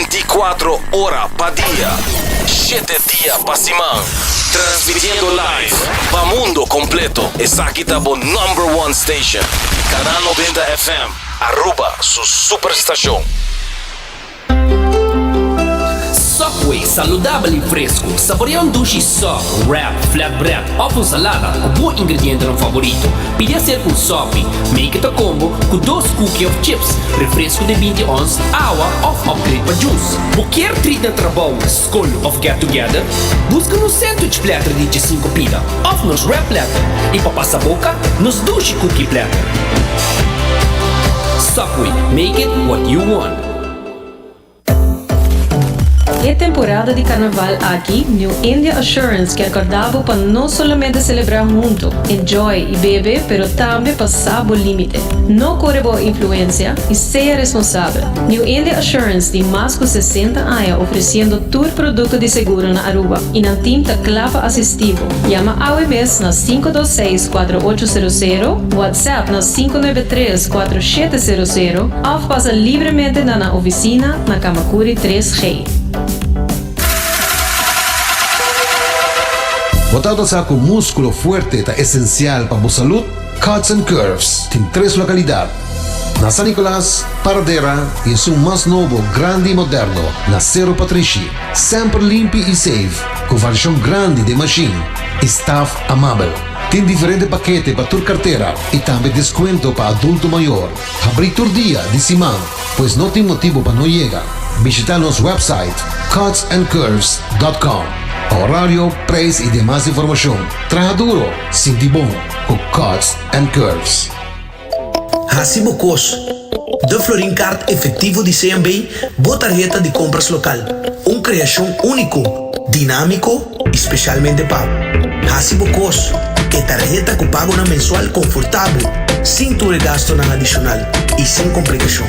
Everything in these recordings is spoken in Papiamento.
24 ora pa dia, shete dia pa siman. Transmitiendo live pa mundo completo. Esaki ta bo number one station. Canal 90 FM, Aruba su superstacion. Subway, saludabel y fresco. Saborea un dushi sub, wrap, flatbread of un salada cu bo ingredientenan favorito. Pidi acerca un sopi, make it a combo cu dos cookie of chips, refresco di binti ons, awa of upgrade pa juice. Bo kier treat na trabou, scol of get together? Busca nos sandwich platter di diesinco pida of nos wrap platter y pa pasa boca, nos dushi cookie platter. Subway, make it what you want. E temporada di Carnaval aki, New India Assurance kier corda bo pa no solamente celebra hunto, enjoy y bebe, pero tambe pa sa bo limite. No core bo influencia y sea responsabel. New India Assurance tin mas cu 60 aña ofreciendo tur producto di seguro na Aruba y nan team ta cla pa asisti bo. Yama awe mes na 526 4800, WhatsApp na 593 4700 of pasa libremente na nan oficina na Camacuri 3G. Bo tabata sa cu musculo fuerte ta esencial pa bo salud? Cuts and Curves tin tres localidad, na San Nicolas, Paradera y esun mas nobo, grandi y moderno, na Cerro Patrishi. Semper limpi y safe, cu variacion grandi den machine y staff amabel. Tin diferente pakete pa tur cartera y tambe descuento pa adulto mayor. Habrí tur dia di siman, pues no tin motibo pa no yega. Bishita nos website cutsandcurves.com pa horario, prijs y demas informacion. Traha duro, sinti bon cu Cuts and Curves. Hasi bo kos. De Florin Card Efectivo di CMB, bo tarheta di compras local. Un creacion unico, dinamico y specialmente pa bo. Hasi bo kos. E tarheta cu pagonan mensual confortabel, sin tur e gastonan adicional y sin complicacion.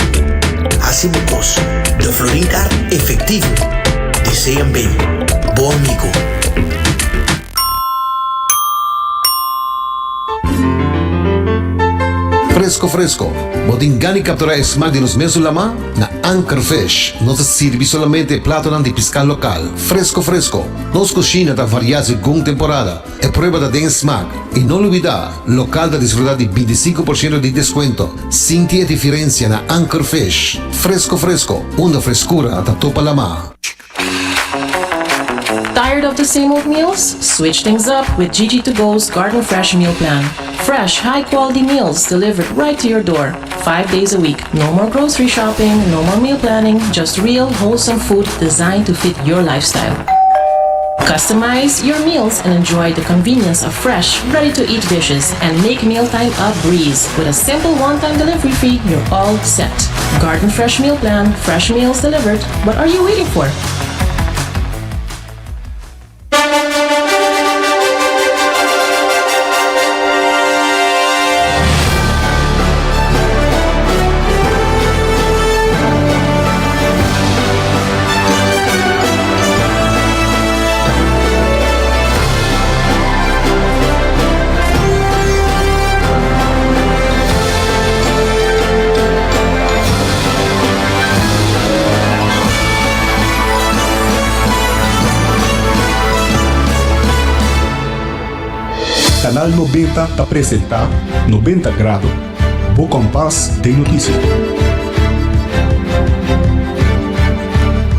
Hasi bo kos. De Florin Card Efectivo di CMB. Bo amigo. Fresco fresco, bo tin gana di captura e smaak di nos mesun lama? Na Anchor Fish nos ta sirbi solamente e platonan di pisca local, fresco fresco. Nos cushina ta varia segun temporada, e prueba ta den e smaak. Y no lubida, local ta disfruta di 25% di descuento. Sinti e diferencia na Anchor Fish, fresco fresco, unda frescura ta topa lama. Tired of the same old meals? Switch things up with Gigi to Go's Garden Fresh Meal Plan. Fresh, high quality meals delivered right to your door, five days a week. No more grocery shopping, no more meal planning, just real, wholesome food designed to fit your lifestyle. Customize your meals and enjoy the convenience of fresh, ready to eat dishes and make mealtime a breeze. With a simple one time delivery fee, you're all set. Garden Fresh Meal Plan, fresh meals delivered. What are you waiting for? Canal 90 ta presenta 90 Grado, bo kompas den notisia.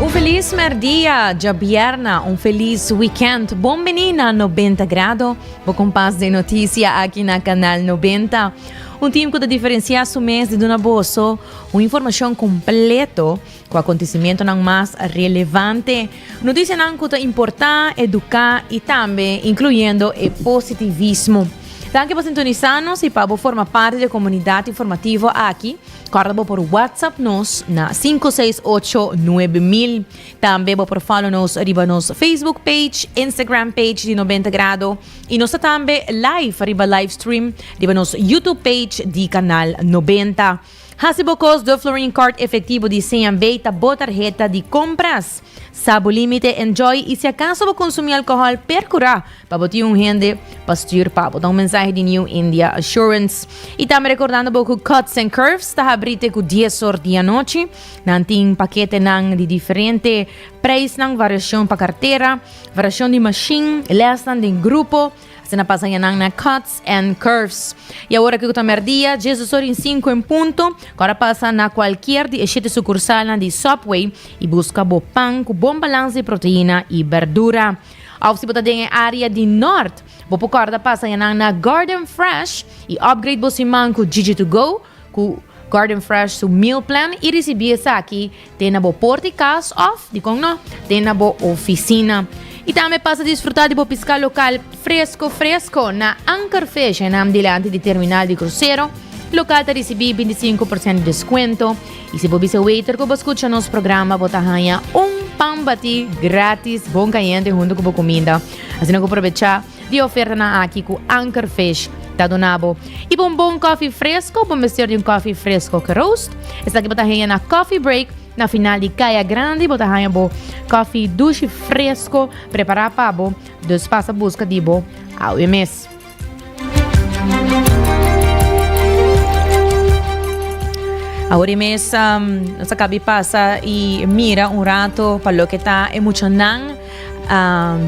Un felis merdia, djabièrna, un felis weekend. Bon bini na 90 Grado, bo kompas den notisia aki na Canal 90. Un team ku ta diferensiá su mes di duna boso un informashon kompleto ku akontesimentonan mas relevante, notisianan ku ta importá, eduká i tambe inkluyendo e positivismo. Danki pa sintonisá nos i pa bo forma parti di e komunidat informativo aki. Kòrda bo por WhatsApp nos na 568 9000. Tambe bo por follow nos riba nos Facebook page, Instagram page di 90 Grado. Y nos ta tambe live riba live stream riba nos YouTube page di Canal 90. Hasi bo kos De Florin Card efectivo di CNB ta bo tarheta di compras. Sa bo limite, enjoy y si acaso bo consumi alcohol percura pa bo tin un hende pa stuur pa bo. Ta un mensahe di New India Assurance. Y tambe recordando bo cu Cuts and Curves ta habri te cu dies or di anochi. Nan tin paketenan di diferente prijsnan, variacion pa cartera, variacion di machine, lesnan den grupo. Asina pasa yanan na Cuts and Curves. Y awor aki cu ta merdia, djes or y cinco en punto, cu ora pasa na cualkier di e shete sucursalnan di Subway y busca bo pan cu bon balans di proteina y berdura. Of si bo ta den e area di Noord, bo por corda pasa yanan na Garden Fresh y upgrade bo siman cu Gigi to Go, cu Garden Fresh su meal plan y ricibi esaki te na bo port di cas of, dicon no, te na bo oficina. Y tambe pasa disfruta di bo pisca local fresco fresco na Anchor Fish enam dilanti di terminal di crucero. Local ta ricibi 25% di descuento y si bo bisa waiter cu bo scucha nos programa bo ta haya un pan bati gratis bon cayente hunto cu bo cuminda. Asina cu probecha Di ofertanan aki ku Anchor Fish ta duna bo. I pa un bon koffie fresco, bo mester di un koffie fresco geroost. Esaki bo ta haña na Coffee Break na final di Kaya Grandi. Bo ta haña bo koffie dushi fresco prepará pa bo. Dus pasa buska di bo awe mes. Awor e mes nos a kabi pasa i mira un rato pa loke ta e muchanan.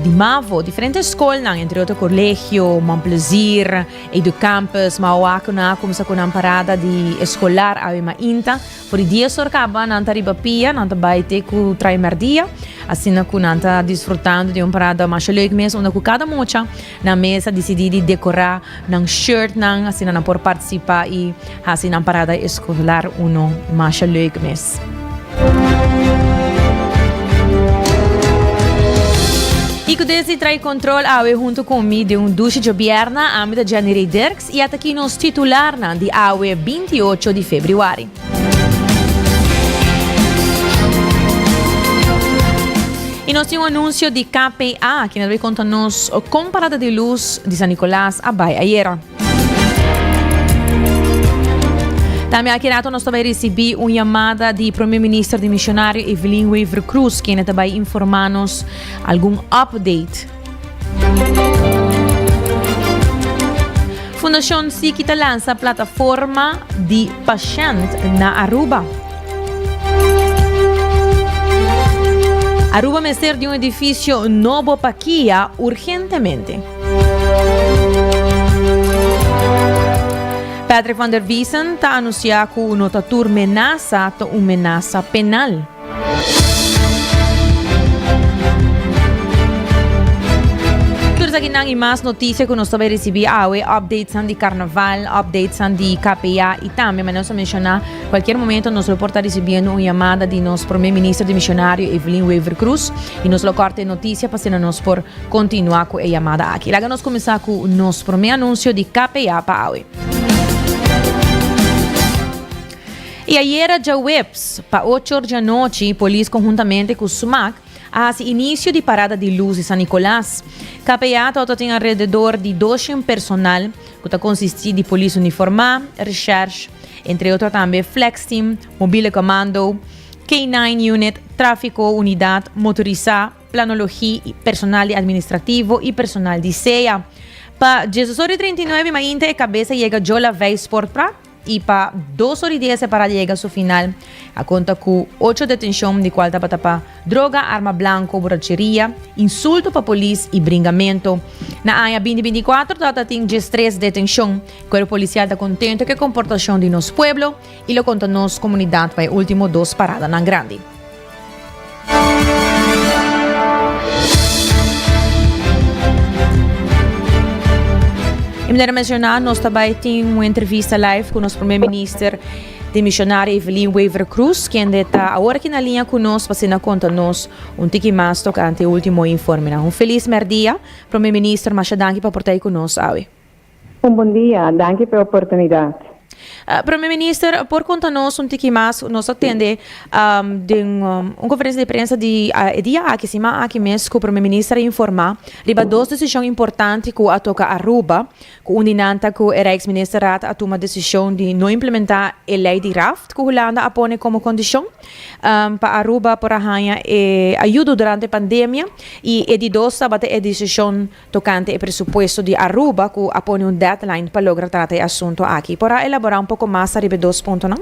Di Mavo, diferente skolnan, entre otro Colegio, Mon Plaisir, Educampus, ma awor ku nan a kumsa ku nan parada di eskolar awe mainta. For di dies or kaba nan ta riba pia, nan ta bai te ku trai merdia, asina ku nan ta disfrutando di un parada masha leuk mes unda ku kada mucha nan mes a disidí di dekorá nan shirtnan, asina nan por partisipá i hasi nan parada eskolar uno masha leuk mes. I ku desdi trai kontrol awe huntu ku mi den un dushi djobierna, ami ta Jenny Rey Dirks i ataki nos titularnan di awe 28 di febrüari. I nos tin un anunsio di KPA, kende ta bai konta nos kon parada di lus di San Nicolas a bai ayera. Tambe aki rato nos ta bai risibí un yamada di Prome Minister Dimisionario Evelyn Wever-Croes, kende ta bai informá nos algun update. Fundacion Siki ta lansa plataforma di pashent na Aruba. Aruba mester di un edificio nobo pa kia urgentemente. Patrick van der Wiesen ta anuncia cu no ta tur menasa ta un menasa penal. Tur esakinan y mas noticia cu nos ta bay ricibi awe, updatesnan di carnaval, updatesnan di KPA y tambe manera nos a menciona, cualkier momento nos lo por ta ricibiendo un yamada di nos Prome Minister Dimisionario Evelyn Wever-Croes y nos lo corta e noticia pa asina nos por continua cu e yamada aki. Laga nos cuminsa cu nos prome anuncio di KPA pa awe. Y ayera djaweps, pa ocho or djanochi, polis conhuntamente cu smac a haci inicio di parada di luz di San Nicolas. KPA tabata tin alrededor di doshen personal cu ta consisti di polis uniforma, recherche, entre otro tambe flex team, mobile commando, K-nine unit, trafico, unidad motorisa, planologie, personal di administrativo y personal di sea. Pa diesdos or y 39 mainta e cabeza yega Jola Vijf Sportpark. y pa dos or y dies e parada yega su final. A conta cu ocho detencion di cual tabata pa droga, arma blanco, buracheria, insulto pa polis y bringamento. Na aña binti 24 tabata tin 13 detencion. Cuerpo Policial ta contento cu e comportacion di nos pueblo y lo conta nos comunidad pa e ultimo dos paradanan grandi. Y manera menciona, nos ta bay tin un entrevista live cu nos primer minister demisionario Evelyn Wever-Croes, kende ta awor aki na linea cu nos pa asina conta nos un tiki mas tocante e ultimo informenan. Un feliz merdia, primer minister, masha danki pa por ta ahí cu nos awe. Un bon dia, danki pa e oportunidad. Prome Minister, por konta nos un tiki mas, nos a tende den un konferensia di prensa di e dia aki, siman aki mes, ku Prome Minister a informá riba dos desishon importante ku a toka Aruba, ku un di nan ta ku e Rijksministerraad a tuma desishon di no implementá e lei di raft ku Hulanda a pone komo kondishon pa Aruba por a haña e ayudo durante pandemia, i e di dos tabata e desishon Tocante e presupuesto di Aruba cu a pone un deadline pa logra trata e asunto aki. Por a elabora un poco mas ariba e dos puntonan?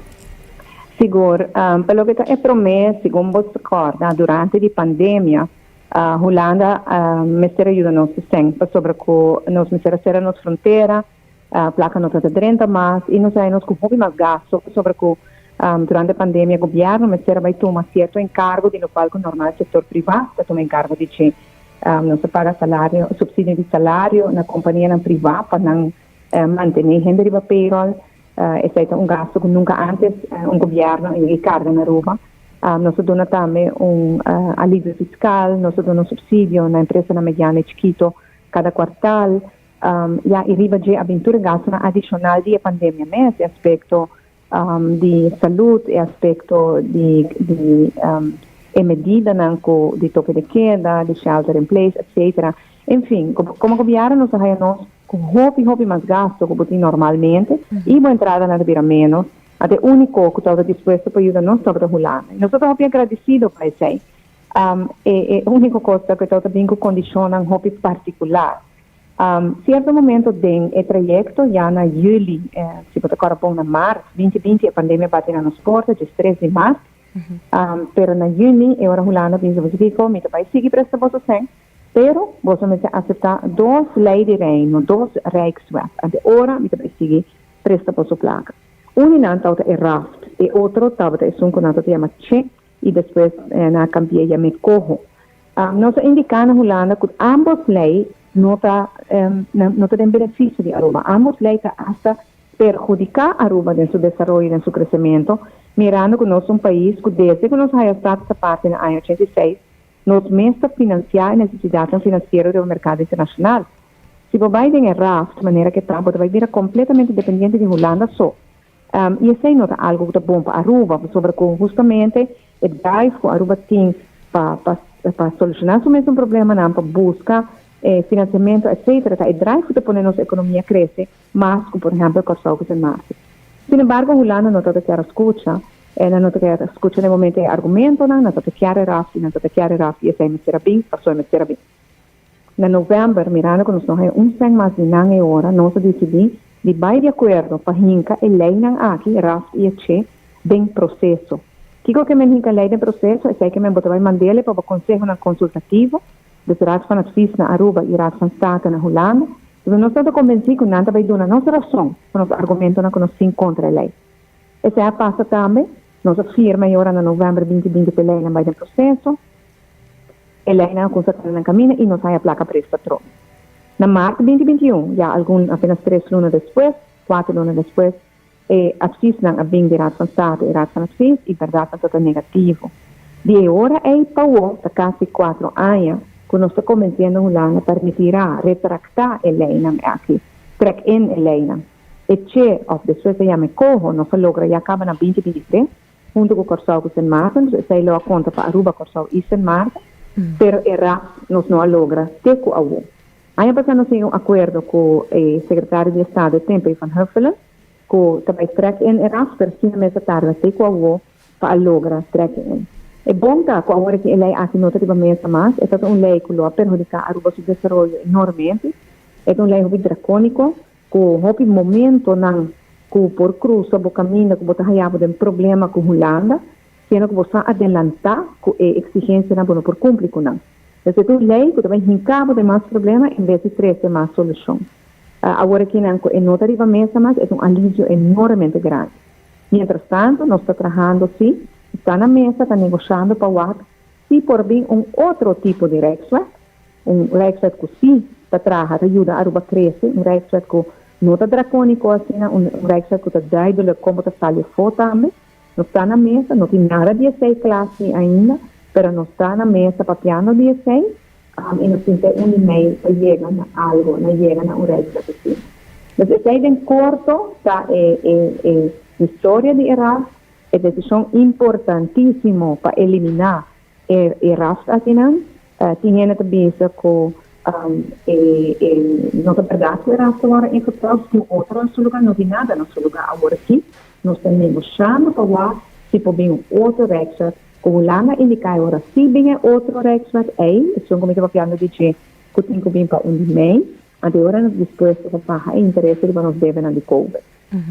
Sigur. Pa loke ta e prome, segun bo ta corda, durante di pandemia, Hulanda mester a yuda nos cu cen, pasobra cu nos mester a cera nos frontera, placa no ta ta drenta mas y nos a nos cu hopi mas gasto, pasobra cu durante pandemia gobierno mester a bay tuma cierto encargo di locual cu normal sector priva ta tuma encargo di dje. Nos ta paga salario, subsidio di salario na companianan priva pa nan mantene hende riba payroll. Esey ta un gasto cu nunca antes un gobierno a yega y carga na Aruba. Nos ta duna tambe un alivio fiscal, nos ta duna un subsidio na empresanan mediano y chikito cada cuartal. Ya y riba dje a bin tur e gastonan adicional di e pandemia mes, e aspecto di salud, e aspecto di di e medidanan cu di toque de queda, di shelter in place, etcetera. En fin, como gobierno nos a haya nos cu hopi hopi mas gasto cu bo tin normalmente y bo entradanan ta bira menos. Anto e unico cu tabata dispuesto pa yuda nos tabata Hulanda. Y nos ta hopi agradecido pa esey. E e unico cos ta cu e tabata bin cu condicionnan hopi particular. Cierto momento den e trayecto, ya na juli, si bo ta corda bon na maart binti binti e pandemia bati na nos porta, djes tres di maart. Pero na juni e ora Hulanda bisa boso kico, mi ta bay sigui presta boso cen, pero boso mester acepta dos ley di Reino, dos Rijkswet, anto e ora mi ta bay sigui presta boso placa. Un di nan tabata e raft, e otro tabata esun cu nan ta yama che y despues nan a cambi'e yam'e coho. Nos a indiká na Hulanda ku ámbos lei no ta no ta den benefisio di Aruba. Ámbos lei ta asta perhudiká Aruba den su desaroyo, den su kresementu, mirando ku nos ta un pais ku desde ku nos haya status aparte na aña 86, nos mes ta finansiá e nesesidatnan finansiero riba merkado internashonal. Si bo bai den e raft manera ke ta, bo ta bai bira kompletamente dependiente di Hulanda so. I esei no ta algu ku ta bon pa Aruba, pasobra ku hustamente e drive ku Aruba tin pa pa pa solushoná su mesun problemanan, pa buska finansiamentu etcetera, ta e drive ku ta pone nos ekonomia krese mas ku por ehèmpel Kòrsou ku Sint Maarten. Sin embargo Hulanda no tabata kier a skucha, nan no ta kier a skucha na e momento e argumentonan, nan tabata kier e raf i nan tabata kier e raf i esei mester a bin pasobra e mester a bin. Na novèmber, mirando ku nos no haña un sèn mas di nan e ora, nos a disidí di bai di akuerdo pa hinka e leinan aki, Raft i Eche, den proseso. Kiko ke men hinka lei den proseso? Esei ke men bo ta bai mand'el pa bo konsehonan konsultativo, dus Raad van Advies na Aruba i Raad van State na Hulanda. Pasobra nos tabata konbensí ku nan ta bai duna nos rason pa nos argumentonan ku nos tin kontra e lei. Esei a pasa tambe. Nos a firma e ora na novèmber 2020 pa e leinan bai den proseso. E leinan a cuminsa cana nan camina y nos haya placa presta tro. Na maart 2021, ya algun apenas tres luna despues, cuater luna despues, e adviesnan a bin di Raad van State y Raad van Advies y berdad nan tabata negativo. Di e ora ey pa awo ta casi cuatro aña cu nos ta convenciendo Hulanda pa retira, retracta e leinan aki, trek in e leinan. E che of despues a yama e coho nos a logra ya caba na 2023. Huntu ku Kòrsou ku Sint Maarten, dus esei lo a konta pa Aruba, Kòrsou i Sint Maarten, pero e ras nos no a logra te ku awo. Aña pasá nos tin un akuerdo ku e sekretario di estado e tempu ei Van Huffelen ku ta bai trek in e ras, pero asina mes a tarda te ku awo pa a logra trek in. E bon ta ku awor aki e lei aki no ta riba mesa mas, e ta un lei ku lo a perhudiká Aruba su desaroyo enormemente, e ta un lei hopi drakóniko, Ku hopi momentonan ku por krusa bo kaminda ku bo ta haña bo den problema ku Hulanda, siendo ku bo sa adelantá ku e eksigensianan bo no por kumpli ku nan. Esei ta un lei ku ta bai hinká bo den mas problema en bes di trese mas solushon. Awor akinan ku e no ta riba mesa mas e ta un alivio enormemente grandi. Mientras tanto nos ta trahando si, sta na mesa ta negoshando pa wak si por bin un otro tipo di Rijkswet, Un Rijkswet ku sí ta traha, ta yuda Aruba krese, un Rijkswet ku no ta drakóniko asina, un Rijkswet ku ta duidelijk kon bo ta sali afó tambe. Nos ta na mesa, no tin nada di esei kla sí ainda, pero nos ta na mesa papiando di esei, i nos tin te un di mei pa yega na algo, na yega na un Rijkswet asina. Dus esei den korto ta e e e historia di e raft, e desishon importantísimo pa eliminá e e raft akinan. Tin hende ta bisa ku e e no ta bèrdat ku e raft ta wòrdu ingetrokken, tin otro na su lugá, no tin nada na su lugá awor aki. Nos ta negoshando pa wak si por bin un otro Rijkswet ku Hulanda indiká e ora si bin e otro Rijkswet ei, esun ku mi ta papiando di dje ku tin ku bin pa un di mei. Anto e ora nos dispuesto pa baha e interes riba nos debenan di covid.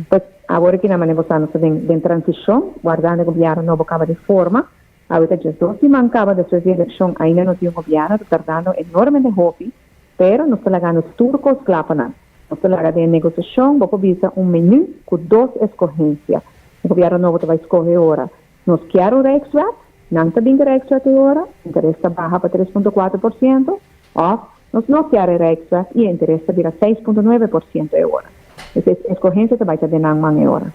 Pues, awor aki na manera bo sa nos ta den den transishon, wardando e gobièrnu nobo kaba di forma. Awe ta 12 siman kaba despues di elekshon, ainda no tin un gobièrnu, ta tardando enormemente hopi, pero nos ta lagando tur kos kla pa nan. Nos ta laga den e negosiashon, bo por bisa un menú ku dos eskohensia. E gobièrnu nobo ta bai skohe e ora nos kier un Rijkswet, nan ta bin ku e Rijkswet e ora, interes ta baha pa 3.4%, òf Nos no kier e Rijkswet i e interes ta bira 6.9% e ora. Dus e escogencia ta bai ta den nan man e ora.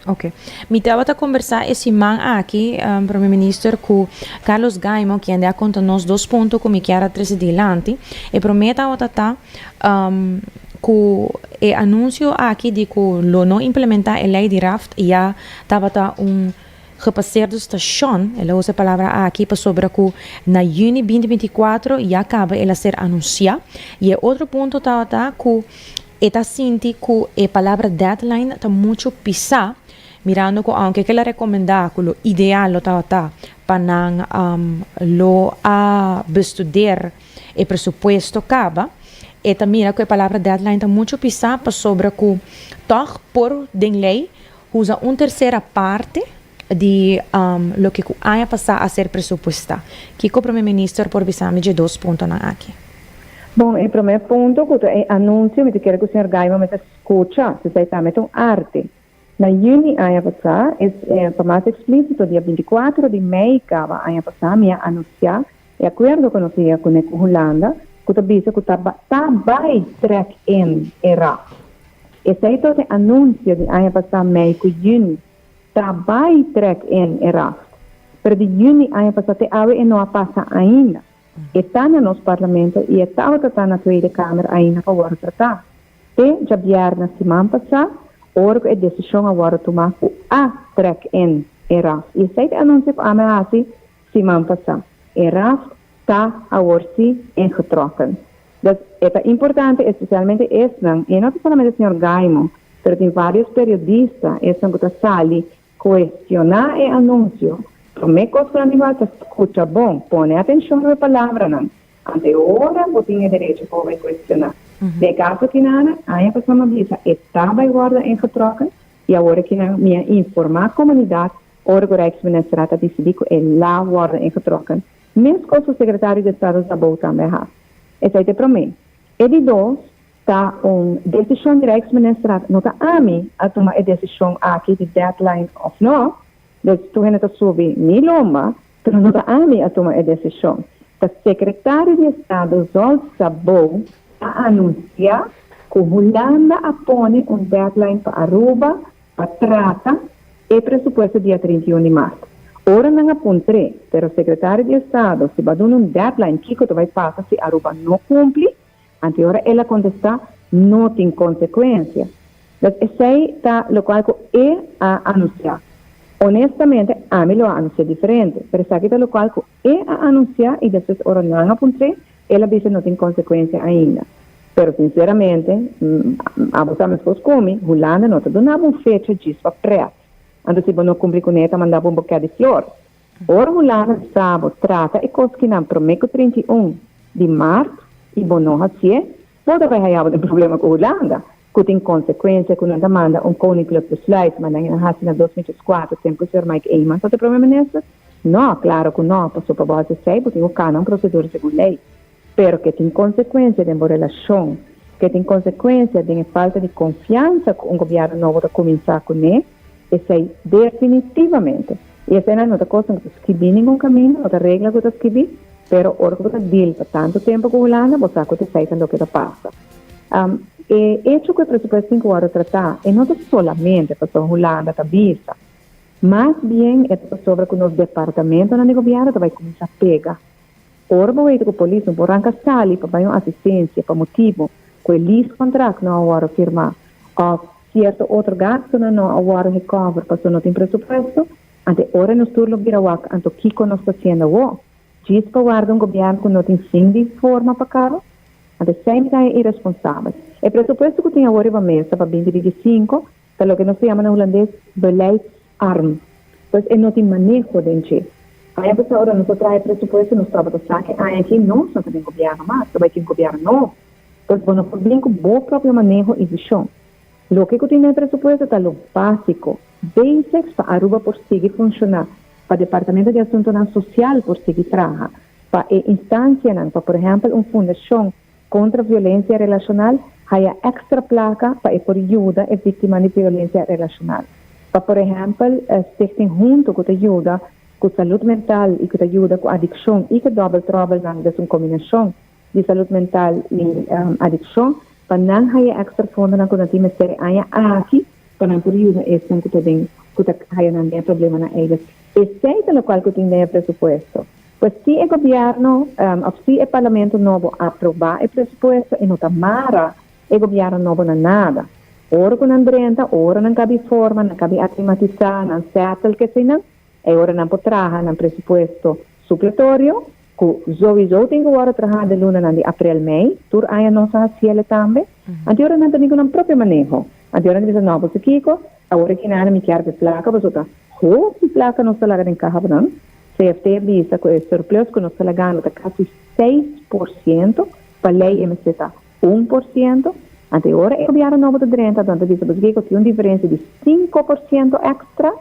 Ok. Mi tabata combersa e siman aki, Prome Minister, cu Carlos Gaimo, kende a conta nos dos punto cu mi kier a trece dilanti. E prome tabata ta cu e anuncio aki di cu lo no implementa e ley di raft ya tabata un Gepaseerde station, el a usa e palabra aki pasobra ku na yüni 2024 ya kaba el a ser anunsiá. I e otro punto tabata ku e ta sinti ku e palabra deadline ta muchu pisá, mirando ku ounke ku el a rekomendá ku lo ideal lo tabata pa nan lo a bestudeer e presupuesto kaba, e ta mira ku e palabra deadline ta muchu pisá pasobra ku tòg por den lei Usa un tersera parte di loke ku aña pasá a ser presupuestá. Kiko Prome Minister por bisa mi dje dos puntonan aki? Bon, e prome punto ku ta e anunsio, mi ta kere ku señor Gaima mester skucha, si esei tambe ta un arte. Na yüni aña pasá, es pa mas eksplísito dia 24 di mei kaba aña pasá, mi a anunsiá e akuerdo ku nos a yega kuné ku Hulanda ku ta bisa ku ta ta bai trèk in e raf. Esei ta e anunsio di aña pasá mei ku yüni ta bai trèk in e raft. Pero di yüni aña pasá te awe e no a pasa ainda. E ta na nos Parlamento i e tabata ta na Tweede Kamer ainda pa wòrdu tratá. Te djabièrnè siman pasá ora ku e desishon a wòrdu tumá ku a trèk in e raft. I esei ta e anunsio ku ami a hasi siman pasá. E raft ta awor sí ingetrokken. Dus e ta importante especialmente esnan, e no ta solamente señor Gaimo, pero tin varios periodista, esnan cu ta sali cuestiona e anuncio, prome cos cu nan tin cu haci ta scucha bon, pone atencion riba e palabranan, ante e ora bo tin e derecho pa bo bay cuestiona. Den e caso aki nan, aña pasa mi a bisa e ta bay wordo ingetrokken y awor aki nan mi a informa comunidad ora cu Rijksministerraad a dicidi cu e la wordo ingetrokken. Mescos cu Secretario di Estado Szabó tambe a haci. Esei ta e promé. E di dos ta un desishon di Rijksministerraad. No ta ami a tuma e desishon aki di deadline òf no. Dus tur hende ta subi mi lomba, pero no ta ami a tuma e desishon. Ta Sekretario di Estado Zsolt Szabó a anunsiá ku Hulanda a pone un deadline pa Aruba pa trata e presupuesto dia 31 di mart. Ora nan a puntr'é, pero Secretario di Estado, si bo a duna un deadline kico ta bay pasa si Aruba no cumpli? Anto ora el a contesta, no tin consecuencia. Dus esey ta locual cu e a anuncia. Honestamente, ami lo a anuncia diferente, pero esaki ta locual cu e a anuncia y despues ora nan a puntr'é, el a bisa no tin consecuencia ainda. Pero sinceramente, abo sa meskos ku mi, Hulanda no ta duna bo un fecha djis pa pret. Anto si bo no kumpli kuné ta manda bo un boket di flor. Ora Hulanda bisa bo trata e kos kinan promé ku 31 di mart i bo no hasié, bo ta bai haya bo den problema ku Hulanda, ku tin konsekuensia ku nan ta manda un Koninklijk Besluit, ma nan a hasi na 2004 tempu ku señor Mike Eman tabata prome minister? No, klaro ku no, pasobra pa bo hasi esei bo tin ku kana un prosedura segun lei. Pero ke tin konsekuensia den bo relashon, ke tin konsekuensia den e falta di konfiansa ku un gobièrnu nobo ta kuminsá kuné, esei definitivamente. I eseinan no ta kosnan ku ta skibí ningun kaminda, no ta regla ku ta skibí, pero ora ku bo ta deal pa tantu tempu ku Hulanda, bo sa ku ta esei ta loke ta pasa. E echo ku e presupuesto tin ku wòrdu tratá, e no ta solamente pasobra Hulanda ta bisa. Mas bien e ta pasobra ku nos departamentonan di gobièrnu ta bai kuminsá pega. Ora bo weten ku polis no por ranka sali pa bai un asistensia pa motibu ku e lease contract no a wòrdu firmá òf sierto otro gastunan no a wòrdu gecover pasobra no tin presupuesto, anto e ora nos tur lo bira wak anto kiko nos ta hasiendo awor? Djis pa warda un gobièrnu ku no tin fin di forma pa kaba? Anto esei mi ta haña iresponsabel. E presupuesto ku tin awor riba mesa pa binti 25 ta loke nos ta yama na hulandes beleidsarm. Pues e no tin maneho den dje. Aña pasá ora nos a traha e presupuesto nos tabata sa ku e aña aki nos no ta den gobièrnu mas, ta bai tin gobièrnu nobo. Pues bo no por bin ku bo propio maneho i vishon. Loke ku tin den e presupuesto ta lo básiko, basics pa Aruba por sigui funshoná, pa Departamento di Asuntonan Sosial por sigui traha, pa e instansianan, pa por ehèmpel un fundashon kontra violensia relashonal haya èkstra plaka pa e por yuda e víktimanan di violensia relashonal, pa por ehèmpel Stichting Hunto ku ta yuda ku salud mental i ku ta yuda ku adikshon i ku dòbel tròbelnan, des un kombinashon di salud mental i adikshon, pa nan haya èkstra fondonan ku nan tin mester e aña aki pa nan por yuda esnan ku ta den ku ta haya nan den e problemanan ei. Dus esei ta lokual ku tin den e presupuesto. Pues si e gobièrnu òf si e parlamento nobo aprobá e presupuesto e no ta mara e gobièrnu nobo na nada. Ora ku nan drenta, ora nan kabi forma, nan kabi aklimatisá, nan sètel keseinan, e ora nan por traha nan presupuesto supletorio ku souiso tin ku wòrdu trahá den lunanan di aprel, mei. Tur aña nos a hasiel tambe. Anto ora nan ta bin ku nan propio maneho. Anto ora nan ta bisa, no, boso kiko? Awor aki nan mi kier pe plaka, pasobra ta hopi plaka nos ta laga den kaha pa nan. CFT a bisa ku e surplus ku nos ta lagando ta kasi 6%, pa lei e mester ta 1%. Anto e ora e gobièrnu nobo ta drenta, nan ta bisa, boso kiko? Tin un diferensia di 5% èkstra.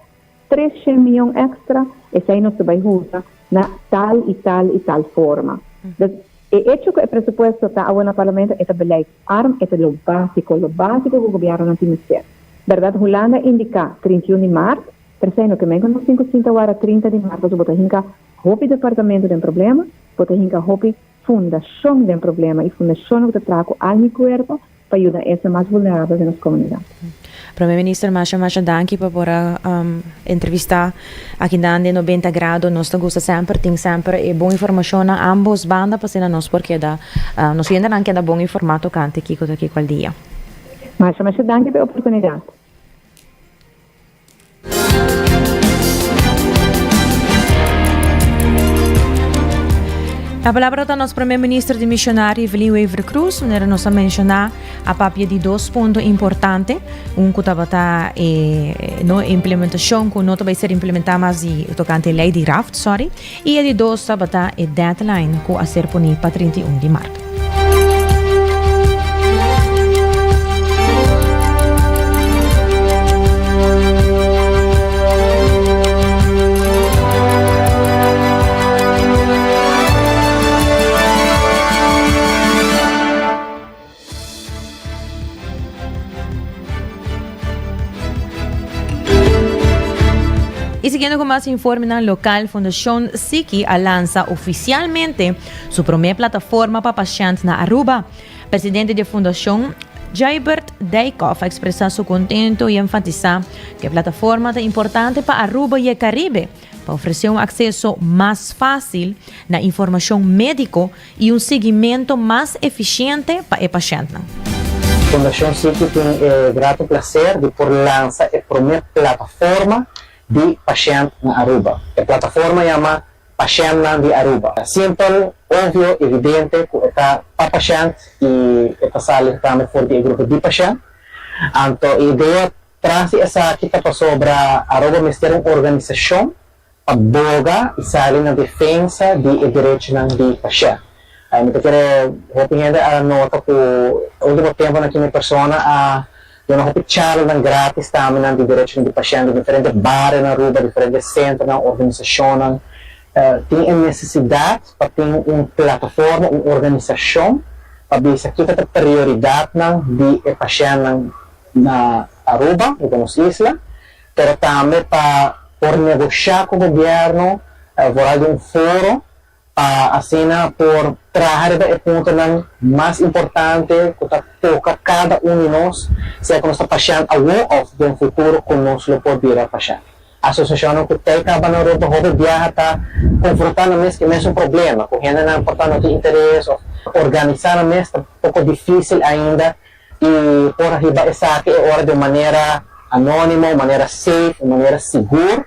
300 miyon extra, esei nos ta bai usa na tal y tal y tal forma. Dus e hecho cu e presupuesto ta awo na Parlamento e ta beleidsarm, e ta lo basico, lo basico cu gobiernonan tin mester. Berdad Hulanda a indica 31 di maart, pero esei no ke men cu nos tin cu sinta wara 30 di maart pasobra bo ta hinca hopi departamento den problema, bo ta hinca hopi fundacion den problema y fundacionnan cu ta traha cu alma y cuerpo pa yuda esnan mas vulnerabel den nos comunidad. Prome Minister masha masha danki pa por a entrevista aki nan den 90 Grado. Nos ta gusta semper tin semper e bon informacion na ambos banda pa asina nos por keda nos hendenan keda bon informa tocante kico ta kico al dia. Masha masha danki pa e oportunidad. Na palabra ta nos Prome Minister Dimisionario Evelyn Wever-Croes, manera nos a menciona a papia di dos punto importante, un cu tabata e no implementacion cu no ta bay ser implementa mas di tocante e ley di raft, sorry, y e di dos tabata e deadline cu a ser poni pa 31 di maart. Y siguiendo con mas informenan local, Fundacion Siki a lansa oficialmente su prome plataforma pa pashent na Aruba. Presidente di e fundacion, Jaibert Dijkhoff, a expresa su contento y enfatisa cu e plataforma ta importante pa Aruba y e Caribe pa ofrece un acceso mas facil na informacion medico y un siguimento mas eficiente pa e pashentnan. Fundacion Siki tin e grato placer di por lansa e prome plataforma di pashent na Aruba. E plataforma yama Pashentnan di Aruba. Simpel, obvio, evidente cu e ta pa pashent y e ta sali tambe for di e grupo di pashent. Anto e idea tras di esaki ta pasobra Aruba mester un organisacion pa boga y sali na defensa di e derechonan di pashent. Mi ta kere hopi hende a nota cu ultimo temponan aki mi persona a duna hopi charlanan gratis tambe nan di derechonan di pashent den diferente bario na Aruba, diferente centronan, organisacionnan. Tin e necesidad pa tin un plataforma, un organisacion pa bisa kico ta prioridadnan di e pashentnan na Aruba, riba nos isla, pero tambe pa por negocia cu gobierno, vooral den un foro, pa asina por traha riba e puntonan mas importante cu ta toca cada un di nos, sea cu nos ta pashent awo of den futuro cu nos lo por bira pashent. Asosiashonnan ku ta kaba na Aruba hopi biaha ta konfrontá nan mes ku e mesun problema, ku hendenan por ta no tin interes òf organisá nan mes ta poko difísil ainda i por hiba esaki e ora di un manera anónimo, un manera safe, un manera sigur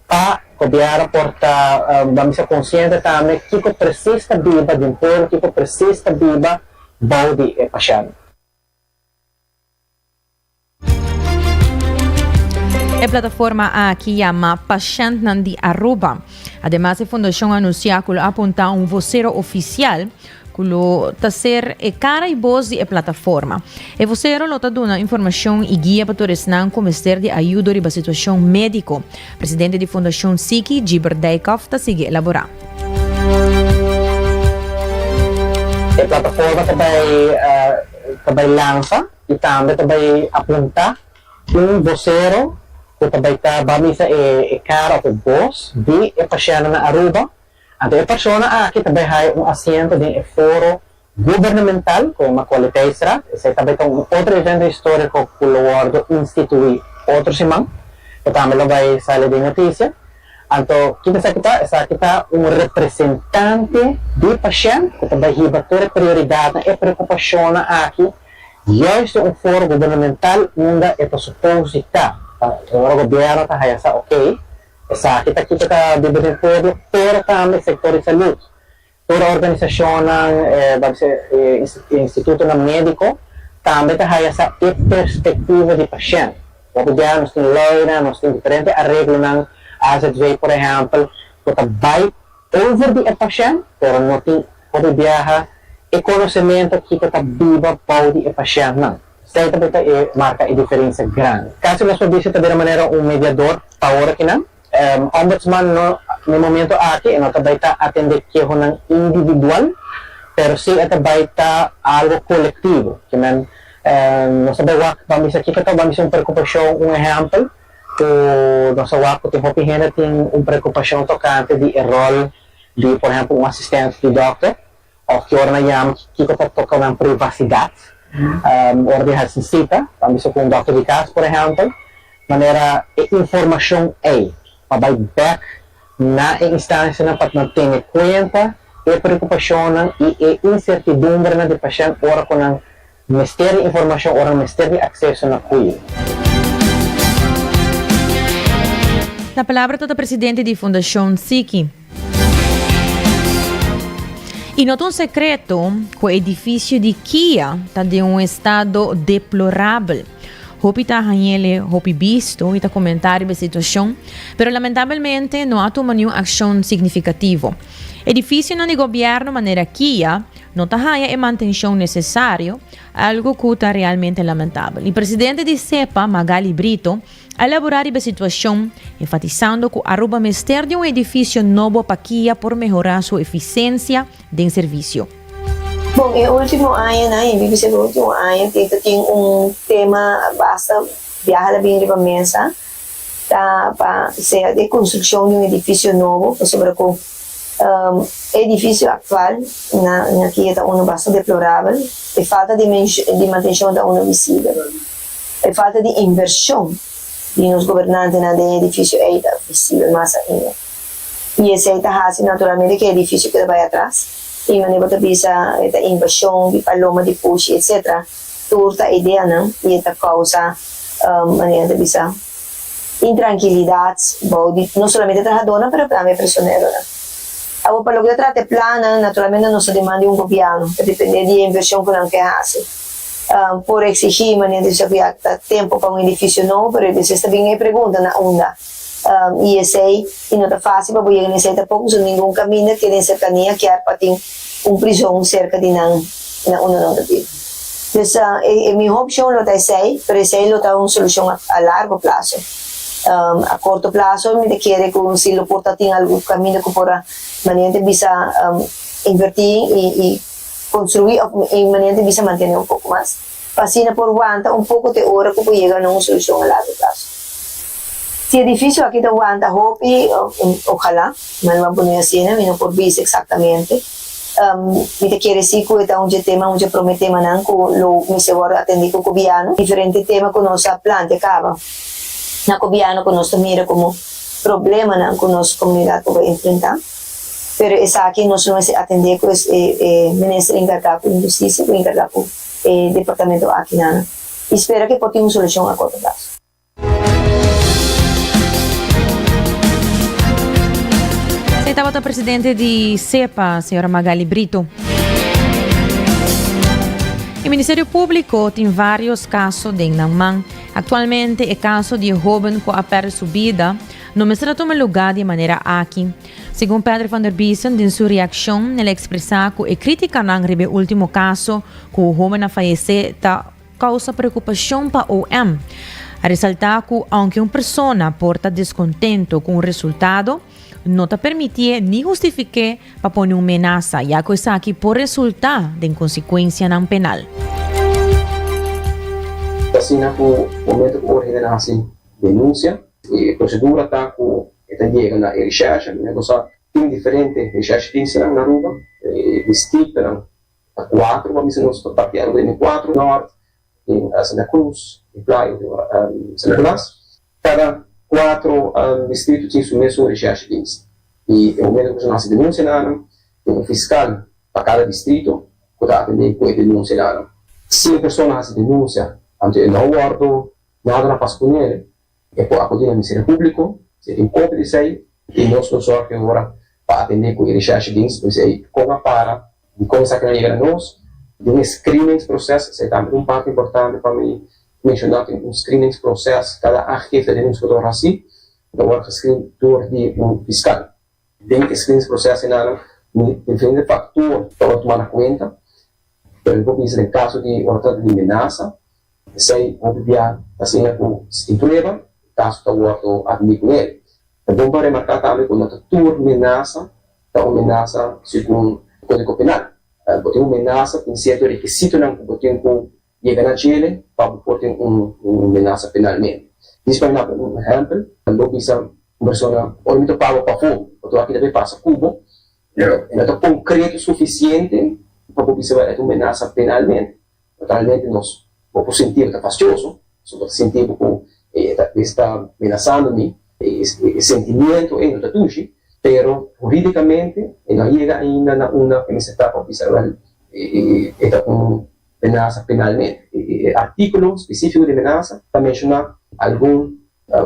pa gobièrnu por ta ban bisa konsiente tambe kiko presis ta biba den pueblo, kiko presis ta biba bou di e pashènt. E plataforma aki yama Pashèntnan di Aruba. Ademas e fundashon a anunsiá ku lo apuntá un vosero ofisial ku lo ta ser e kara i bos di e plataforma. E vosero lo ta duna informashon i guia pa tur esnan ku mester di ayudo riba situashon médiko. Presidente di Fundashon Siki, Gibert Dijkhoff, ta sigui elaborá. E plataforma ta bai ta bai lansa. I tambe ta bai apuntá un bosero ku ta bai ta ba misa e kara òf e bos di e pashèntnan na Aruba. Anto e persona aki ta bai haya un asiento den e foro gubernamental ku yama Kwaliteitsraad. Esei ta bai ta un otro evento históriko ku lo wòrdu instituí otro siman, ku tambe lo bai sali den notisia. Anto, kiko esaki ta? Esaki ta un representante di pashènt ku ta bai hiba tur e prioridatnan, e preokupashonnan aki Juist den un foro gubernamental unda e ta supos di ta, pa ora gobierno ta haya sa ok, esaki ta kiko ta biba den pueblo, pero tambe sector di salud, tur organisacionnan, ban bisa institutonan medico tambe ta haya sa e perspectiva di pashent. Hopi biaha nos tin leynan, nos tin diferente areglonan, AZV por ehempel, cu ta bay over di e pashent, pero no tin hopi biaha e konosementu kiko ta biba bou di e pashentnan. Esei ta ta e marka e diferensia grandi. Kasi nos por bisa ta bira manera un mediador pa ora kinan. Ombudsman no na e momento aki e no ta bai ta atende kehonan individual, pero si e ta bai ta algo kolektivo. Ke men nos ta bai wak ban bisa kiko ta ban bisa un preokupashon, un ehèmpel ku nos a wak ku tin hopi hende tin un preokupashon tokante di e ròl di por ehempel un asistente di dokter of ki ora nan yama kiko ta toka nan privasidat ora di hasi sita ta bisa ku un dokter di kas por ehempel manera e informashon ei pa bai bek na e instansianan pa nan tene kuenta e preokupashonnan i e insertidumbrenan di pashènt ora ku nan Mester di informashon ora mester di akseso na kuido. Na palabra ta ta presidente di Fundashon Siki. I no ta un sekreto ku e edifisio di Kia ta den un estado deplorabel. Hopi ta hañ'el hopi bisto i ta komentá riba e situashon, pero lamentabelmente no a tuma niun akshon signifikativo. Edifisionan di gobièrnu manera Kia no ta haña e mantenshon nesesario, algu ku ta realmente lamentabel. E presidente di SEPA, Magali Brito, a elaborá riba e situashon, enfatisando ku Aruba mester di un edifisio nobo pa kia por mehorá su efisensia den servisio. Bon, e último añanan, i mi bisa e último aña, tin ta tin un tema basta biaha la bin riba mesa, ta pa sea e konstrukshon di un edifisio nobo, pasobra ku E edifisio aktual na Kia ta unu basta deplorabel. E falta di mantenshon ta unu visibel. E falta di invershon di nos gobernantenan den e edifisio ei ta visibel mas ainda. I esei ta hasi naturalmente ku e edifisio keda bai atras. I manera bo ta bisa e ta invashon di paloma di pushi etsetera tur ta ideanan i e ta kousa manera ta bisa. Intrankilidat bou di no solamente trahadónan pero tambe prisoneronan. Awor pa loke ta trata e plannan, naturalmente nos ta demanda di un gobièrnu, ta dependé di e invershon ku nan ke hasi. Por eksigí manera di ku ya ta tempu pa un edifisio nobo, pero e bisis ta bin e pregunta na unda i esei i no ta fásil pa bo yega na esei tampoko, pasobra ningun kaminda ke den serkania kier pa tin un prizon serka di nan na unda nan ta biba. Dus e mihó opshon lo ta esei, pero esei lo ta un solushon a largo plaso. A korto plaso mi ta kere ku si lo por ta tin algun kaminda ku por a manera ta bisa invertí i konstruí òf e manera ta bisa mantené un poko mas pa asina por wanta un poko te ora ku por yega na un solushon a largo plaso. Si edifisio aki ta wanta hopi, ojalá, ma lo a pone asina, mi no por bisa eksaktamente. Mi ta kere si ku e ta un dje tema, un dje prome temanan ku lo mester wòrdu atendí ku gobièrnu. Diferente tema ku nos a plantea kaba na gobièrnu ku nos ta mira komo. problemanan ku nos komunidat por bai enfrentá. Pero esaki nos lo mester atendé ku e minister enkargá ku hustisia ku enkargá ku e departamento akinan i spera ku e por tin un solushon a korto plaso. Esei tabata presidente di SEPA, señora Magali Brito. E Ministerio Público tin varios caso den nan man. Actualmente e caso di e hoben cu a perde su bida no mester a tuma lugar di e manera aki. Segun Pedro van der Biesen den su reaccion el a expresa cu e criticanan riba e ultimo caso cu e hoben a fayece ta Causa preocupacion pa OM. A resalta cu aunke un persona por ta descontento cu un resultado, no ta permitié ni hustifiké pa pone un menasa, ya cu esaki por resulta den consecuencianan penal. Ta asina cu momento cu ora hende nan haci denuncia, e procedura ta cu e ta yega na e recherche. Mi a sa tin diferente recherche dienstennan na Aruba, e districtonan Ta cuatro pa bisa nos ta parti Aruba den cuatro, Noord, den Santa Cruz, den Playa, den San Nicolas. Cada cuatro distrito tin su mesun recherchedienst y e momento cu nan haci denuncia na nan, tin un fiscal pa cada distrito cu ta atende cu e denuncia na nan. Si un persona haci denuncia anto e no wordo nada na pasa cu nele, E por akudí na Ministerio Públiko si e tin kopia di esei i nos lo sòrg e ora pa atendé ku e Recherchedienst pa bisa ei kon a para, dikon esaki no a yega na nos. Den e screeningsproces, esei tambe ta un parti importante pa mi menshoná, tin un screenings-proces, kada aangifte den nos ku ta wòrdu hasí ta wòrdu gescreen dor di un fiskal. Den e screeningsproces enanan diferente faktor ta wòrdu tumá na kuenta, pero mi por bisa den kaso di ora trata di menasa, Esei hopi bia ta asina ku si tin prueba, e kaso ta wòrdu atendí ku el. Ta bon pa remarká tambe ku no ta tur menasa ta un menasa segun Kódigo Penal. Bo tin un menasa tin sierto rekisitonan ku bo tin ku yega na djele pa bo por tin un menasa penalmente. Dis pa mi daba un ehèmpel, bo bisa un persona, ora mi topa bo pafó, bo ta wak kita bay pasa ku bo, pero e no ta konkreto sufisiente pa bo bisa e ta un menasa penalmente. Naturalmente nos bo por sinti bo ta fastioso, so bo ta sinti bo ku e ta e sta menasando mi, e e sentimiento ei no ta dushi, pero huridicamente e no a yega ainda na unda ku e mester ta pa bisa wel e e ta un menasa penalmente. E e articulo specifico di menasa ta menciona algun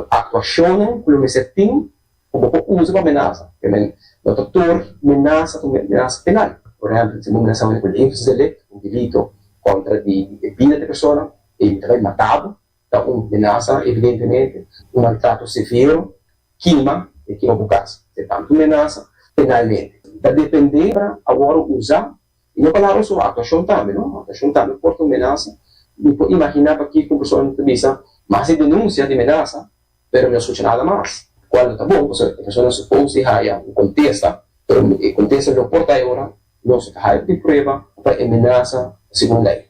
actuacionnan ku lo mester tin ku bo por usa pa menasa. Ke men no ta tur menasa ta un menasa penal. Por ehèmpel, si bo menasa un hende ku levensdelict, un delito kontra di e bida di e persona, i ta bai mata bo, ta un menasa evidentemente. Un maltrato severo, kima, e kima bo kas, esei tambe ta un menasa penalmente. Ta depende awor usa, i no palabra so, aktuashon tambe, no? Aktuashon tambe por ta un menasa. Mi por imaginá pakiko un persona ta bisa, mas e denunsia di menasa, Pero mi no scucha nada mas, cual no ta bon, pasobra e persona suppose di haya un contesta, pero e contesta lo por ta e ora nos no ta haya di prueba pa e menasa segun ley.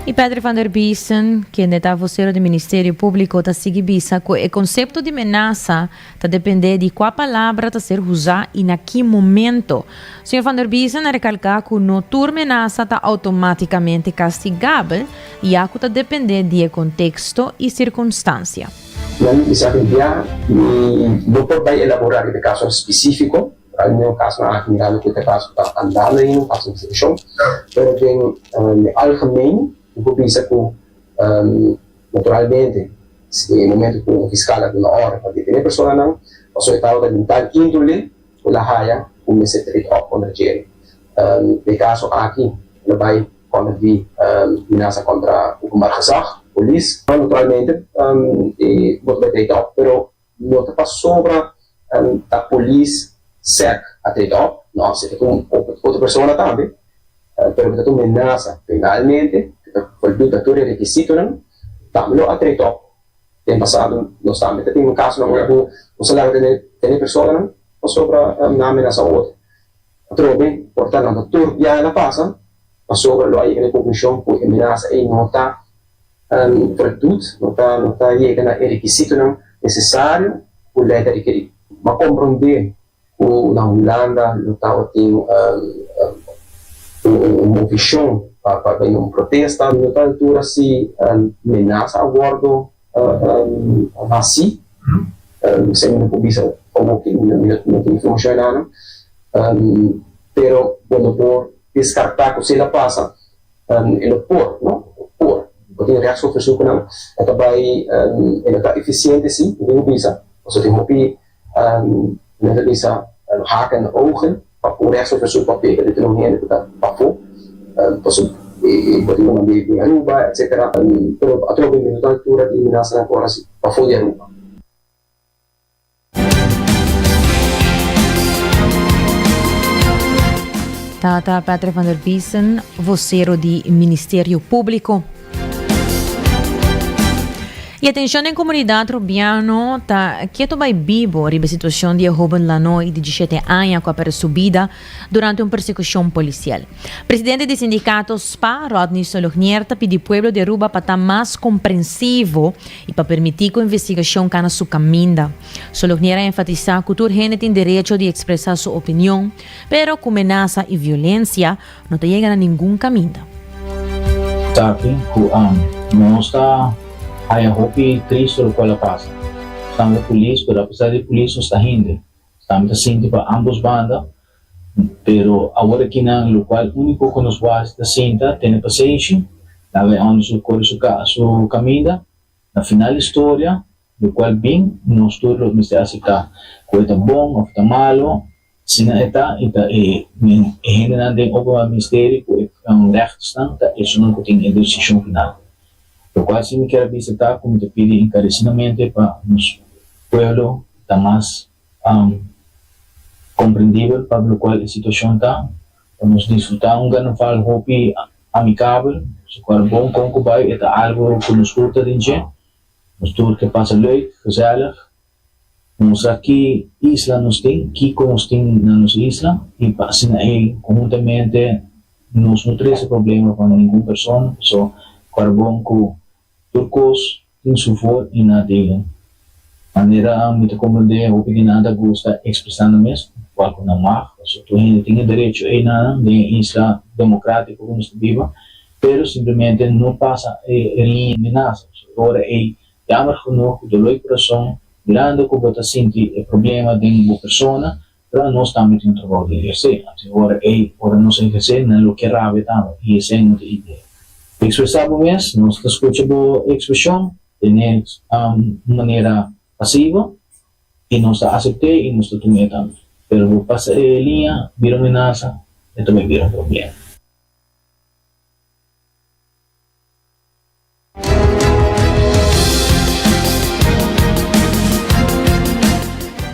Y Patrick van der Biesen, kende ta vocero di Ministerio Publico, ta sigui bisa cu e concepto di menasa Ta dependé di kua palabra ta ser usá i na ki momento. Señor Van der Biesen a rekalká ku no tur menasa ta outomátikamente kastigabel, ya ku ta dependé di e konteksto i sirkunstansia. Nan bisa tin bia mi no por bai elaborá riba e kasonan spesífiko, al menos kasonan aki mirando ku ta kaso ku ta andando ainda, un kaso di investigashon, pero den algemeen mi por bisa ku Naturalmente, si e momento cu un fiscal a duna orde pa detene personanan, pasobra e tabata di un tal indole cu el a haya cu mester treed op contra djere. Den e caso aki, el a bay contra di menasa contra openbaar gezag, polis. Naturalmente, e bo ta bay treed op, pero no ta pasobra ta polis sec a treed op, no, si ta cu un otro persona tambe, pero cu ta un menasa penalmente, cu ta voldoet na tur e rekisitonan, tambe lo a treed op. Den pasado nos tambe ta tin un casonan ora cu nos a laga tene personanan pasobra nan a menasa otro. Atrobe por ta nan ta tur biaha na pasa pasobra lo a yega na e conclusion cu e menasa ey no ta Voldoet, no ta no ta yega na e rekisitonan nesesario ku lei ta rekerí. Bo a komprondé ku na Hulanda lo tabatin un movishon pa. pa pa bay un protesta. No ta altura si menasa a wordo haci, esey mi no por bisa awoki, mi no tin informacion enanan, pero bo no por descarta cu si el a pasa e lo por, no? Por, bo tin rechtsonderzoekennan, e ta bay, e no ta eficiente si, mi tin cu bisa, pasobra tin hopi Men ta bisa haken en ogen pa un rechtsonderzoek pa pega di un hende ku ta pafó, pasobra e bo tin ku manda di Aruba etcetera, pero atrobe mi no ta altura di amenasanan ku ora si pafó di Aruba. Tata Patrick van der Biesen, vocero di Ministerio Publico. E atencion den comunidad Rubiano ta keto bay bibo riba e situacion di e hoben Lanoy di dishete aña cu a perde su bida durante un persecucion policial. Presidente di sindicato spa, Rodney Solognier ta pidi pueblo di Aruba pa ta mas comprensivo y pa permiti cu investigacion cana su caminda. Solognier a enfatisa cu tur hende tin derecho di expresa su opinion, pero cu menasa y violencia No ta yega na ningun kaminda. Taki ku nos ta haya hopi tristu lokual a pasa. Tambe polis, pero apesar di polis nos ta hende. Tambe ta sinti pa ambos banda, pero awor akinan lokual uniko ku nos por hasi ta sinta, tene pasenshi, laga e hòmber su kore su su kaminda. Na final di storia, lokual bin, nos tur lo mester aseptá ku e ta bon òf ta malo, Asina e ta, i ta e e hendenan den Openbaar Ministerie ku e rèchtersnan ta esunnan ku tin e desishon final. Lokual si mi kier a bisa ta ku mi ta pidi enkaresidamente pa nos pueblo ta mas komprendibel pa lokual e situashon ta, pa nos disfrutá un karnaval hopi amikabel, su kual bon kon ku bai e ta algu ku nos tur ta den dje, nos tur ke pasa leuk, gezellig. Mustra ki isla nos tin, kiko nos tin na nos isla i pa asina ei konhuntamente nos no trese problema pa ningun persona paso kòrda bon ku tur kos tin su voor i nadelen. Manera mi ta komprendé hopi di nan ta gusta ekspresá nan mes kual ku nan mag paso tur hende tin e derecho ei na nan den e isla demokratiko ku nos ta biba pero simplemente no pasa e liña di menasa paso e ora ei Jammer genoeg ku doló i kurason, mirando ku bo ta sinti e problema den bo persona, pero anos tambe tin un trabou di ehersé. Anto e ora ei, ora nos ehersé, nan lo ke rabia tambe, i esei no ta idea. Ekspresá bo mes, nos ta skucha bo ekspreshon den e manera pasivo, i nos ta asept'é i nos ta tum'é tambe. Pero bo pasa e liña, bira un menasa, e ta bai bira un problema.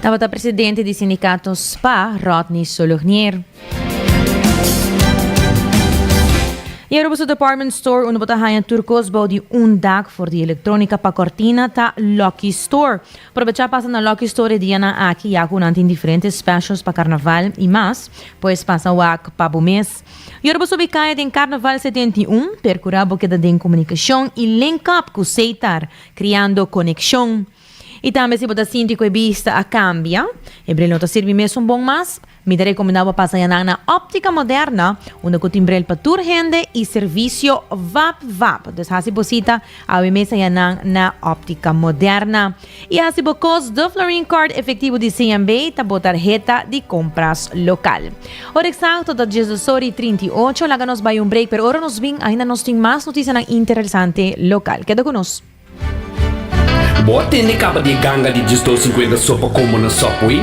Tabata presidente di sindicato spa, Rodney Solognier. E Aruba su department store unda bo ta haña tur kos bou di un dak for di electronica pa cortina ta Lucky Store. Probecha pasa na Lucky Store e dianan aki ya cu nan tin diferente specials pa carnaval y mas, pues pasa wak pa bo mes. Yora bo subi kaya den Carnaval 71, percura bo keda den comunicacion y link up cu Seitar, creando conexion. Y tambe si bo ta sinti cu e bista a cambia, e bril no ta sirbi mesun bon mas, mi ta recomenda bo pasa yanan na Optica Moderna, unda cu tin bril pa tur hende y servicio vap vap. Dus haci bo cita awe mes ayanan na Optica Moderna. Y haci bo cos De Florin Card efectivo di CMB ta bo tarheta di compras local. Ora exacto ta diesdos ora y 38, laga nos bay un break, pero ora nos bin ainda nos tin mas noticianan interesante local. Keda cu nos. Bo a tende caba di e ganga di diesdos cincuenta sopa como na Subway?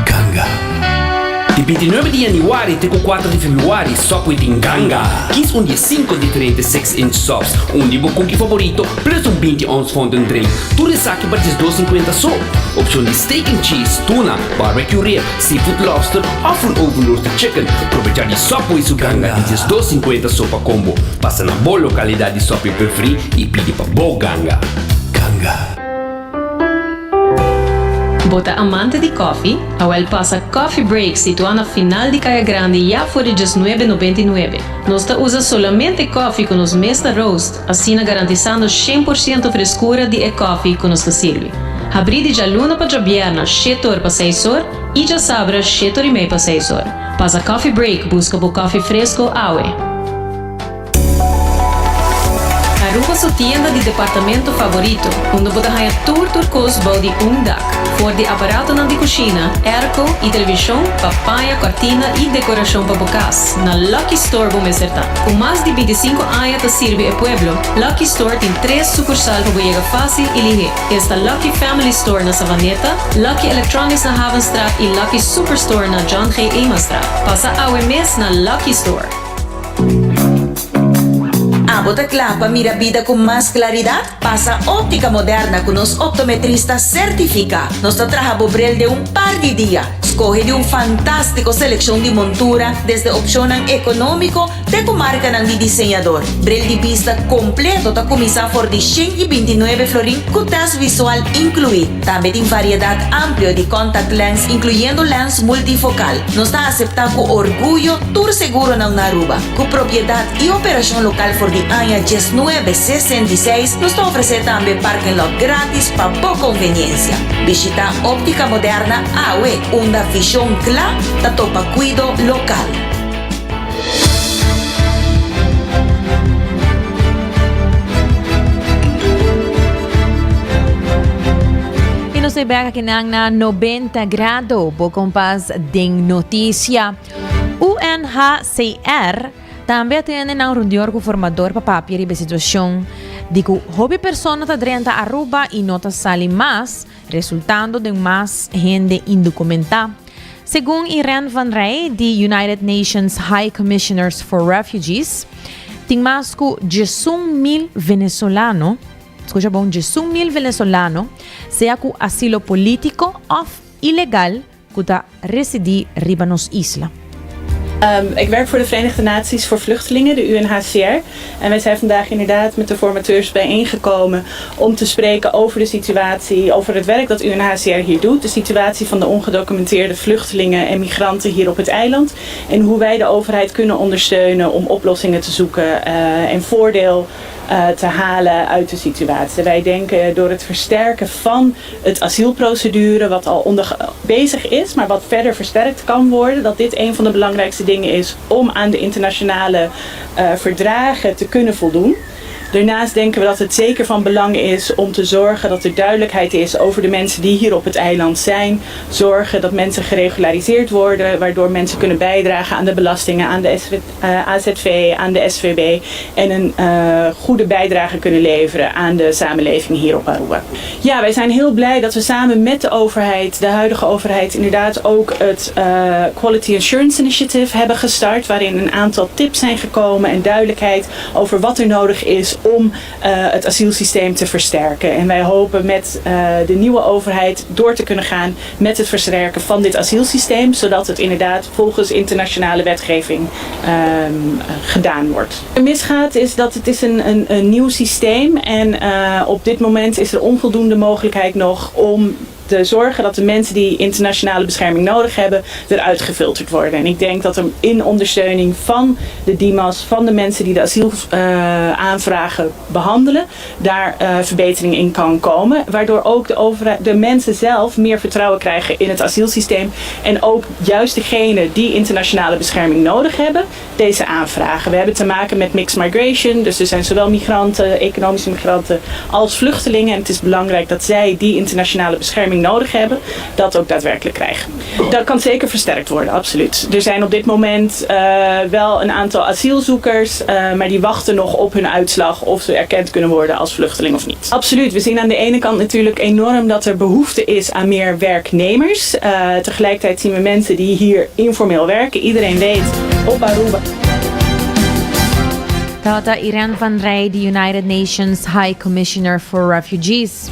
Ganga. Di bintinuebe di januari te ku kuater di februari, Subway tin ganga! Kies un di e sinku diferente six inch subs, un di bo cookie favorito, plus un 20 ounce fountain drink. Tur esaki pa 12,50 so. Opcion di steak and cheese, tuna, barbecue rib, seafood lobster of un oven roasted chicken. Probecha di Subway su ganga di 12,50 so pa combo. Pasa na bo localidad di Subway preferi y pidi pa bo ganga. Ganga! Bo ta amante di koffie? Awel pasa Coffee Break situá na final di Kaya Grandi ya for di djesnuebe nobenta i nuebe. Nos ta usa solamente koffie ku nos mes ta roast, asina garantisando shen por siento freskura di e koffie ku nos ta sirbi. Habrí di djaluna pa djabièrna shete or pa seis or i djasabra shete or i mei pa seis or. Pasa Coffee Break buska bo koffie fresko awe. Aruba su tienda di departamento favorito, unda bo ta haña tur tur kos bou di un dak. For di aparatonan di kushina, airco i televishon pa paña, kòrtina i dekorashon pa bo kas, na Lucky Store bo mester ta. Ku mas di bintisinku aña ta sirbi e pueblo, Lucky Store tin tres sukursal pa bo yega fásil i lihé. Esta Lucky Family Store na Savaneta, Lucky Electronics na Havenstraat i Lucky Superstore na John G. Emanstraat. Pasa awe mes na Lucky Store. Abo ta kla pa mira bida ku mas klaridat? Pasa Óptica Moderna ku nos optometrista sertifiká. Nos ta traha bo bril den un par di dia. Skohe di un fantástiko selekshon di montura, desde opshonnan ekonómiko te ku markanan di diseñador. Bril di bista kompleto ta kuminsá for di 129 florin ku tèst visual inkluí. Tambe tin variedat amplio di contact lens inkluyendo lens multifokal. Nos ta aseptá ku orguyo tur seguronan na Aruba. Ku propiedat i operashon lokal for di aña 1966, nos ta ofresé tambe parking lot grátis pa bo konveniensia. Bishitá Óptica Moderna awe, unda vishon kla ta topa kuido lokal. Y nos ta bek akinan na 90 grado, bo kompas den noticia. UNHCR tambe a tene nan reunion ku formador pa papia riba e situacion di ku hopi persona ta drenta Aruba y no ta sali mas, resultando den mas hende indocumentá. Segun Irene van Rij di United Nations High Commissioners for Refugees, tin mas ku 11.000 venezolano, skucha bon, 11.000 venezolano, sea ku asilo polítiko òf ilegal ku ta residí riba nos isla. Ik werk voor de Verenigde Naties voor Vluchtelingen, de UNHCR. En wij zijn vandaag inderdaad met de formateurs bijeengekomen om te spreken over de situatie, over het werk dat UNHCR hier doet. De situatie van de ongedocumenteerde vluchtelingen en migranten hier op het eiland. En hoe wij de overheid kunnen ondersteunen om oplossingen te zoeken uh, en voordeel uh, te halen uit de situatie. Wij denken door het versterken van het asielprocedure, wat al onder bezig is, maar wat verder versterkt kan worden, dat dit een van de belangrijkste dingen is om aan de internationale uh, verdragen te kunnen voldoen. Daarnaast denken we dat het zeker van belang is om te zorgen dat er duidelijkheid is over de mensen die hier op het eiland zijn. Zorgen dat mensen geregulariseerd worden, waardoor mensen kunnen bijdragen aan de belastingen, aan de SV, uh, AZV, aan de SVB en een uh, goede bijdrage kunnen leveren aan de samenleving hier op Aruba. Ja, wij zijn heel blij dat we samen met de overheid, de huidige overheid, inderdaad ook het uh, Quality Assurance Initiative hebben gestart, waarin een aantal tips zijn gekomen en duidelijkheid over wat er nodig is om uh, het asielsysteem te versterken. En wij hopen met uh, de nieuwe overheid door te kunnen gaan met het versterken van dit asielsysteem, zodat het inderdaad volgens internationale wetgeving um, gedaan wordt. Wat misgaat is dat het is een, een, een nieuw systeem en uh, op dit moment is er onvoldoende mogelijkheid nog om te zorgen dat de mensen die internationale bescherming nodig hebben, eruit gefilterd worden. En ik denk dat er in ondersteuning van de DIMAS, van de mensen die de asielaanvragen uh, behandelen, daar uh, verbetering in kan komen. Waardoor ook de, overheid, de mensen zelf meer vertrouwen krijgen in het asielsysteem. En ook juist degenen die internationale bescherming nodig hebben, deze aanvragen. We hebben te maken met mixed migration, dus er zijn zowel migranten, economische migranten, als vluchtelingen. En het is belangrijk dat zij die internationale bescherming nodig hebben, dat ook daadwerkelijk krijgen. Dat kan zeker versterkt worden, absoluut. Er zijn op dit moment uh, wel een aantal asielzoekers, uh, maar die wachten nog op hun uitslag of ze erkend kunnen worden als vluchteling of niet. Absoluut. We zien aan de ene kant natuurlijk enorm dat er behoefte is aan meer werknemers. Uh, tegelijkertijd zien we mensen die hier informeel werken. Iedereen weet op Aruba. Tata Irene van Rij, de United Nations High Commissioner for Refugees.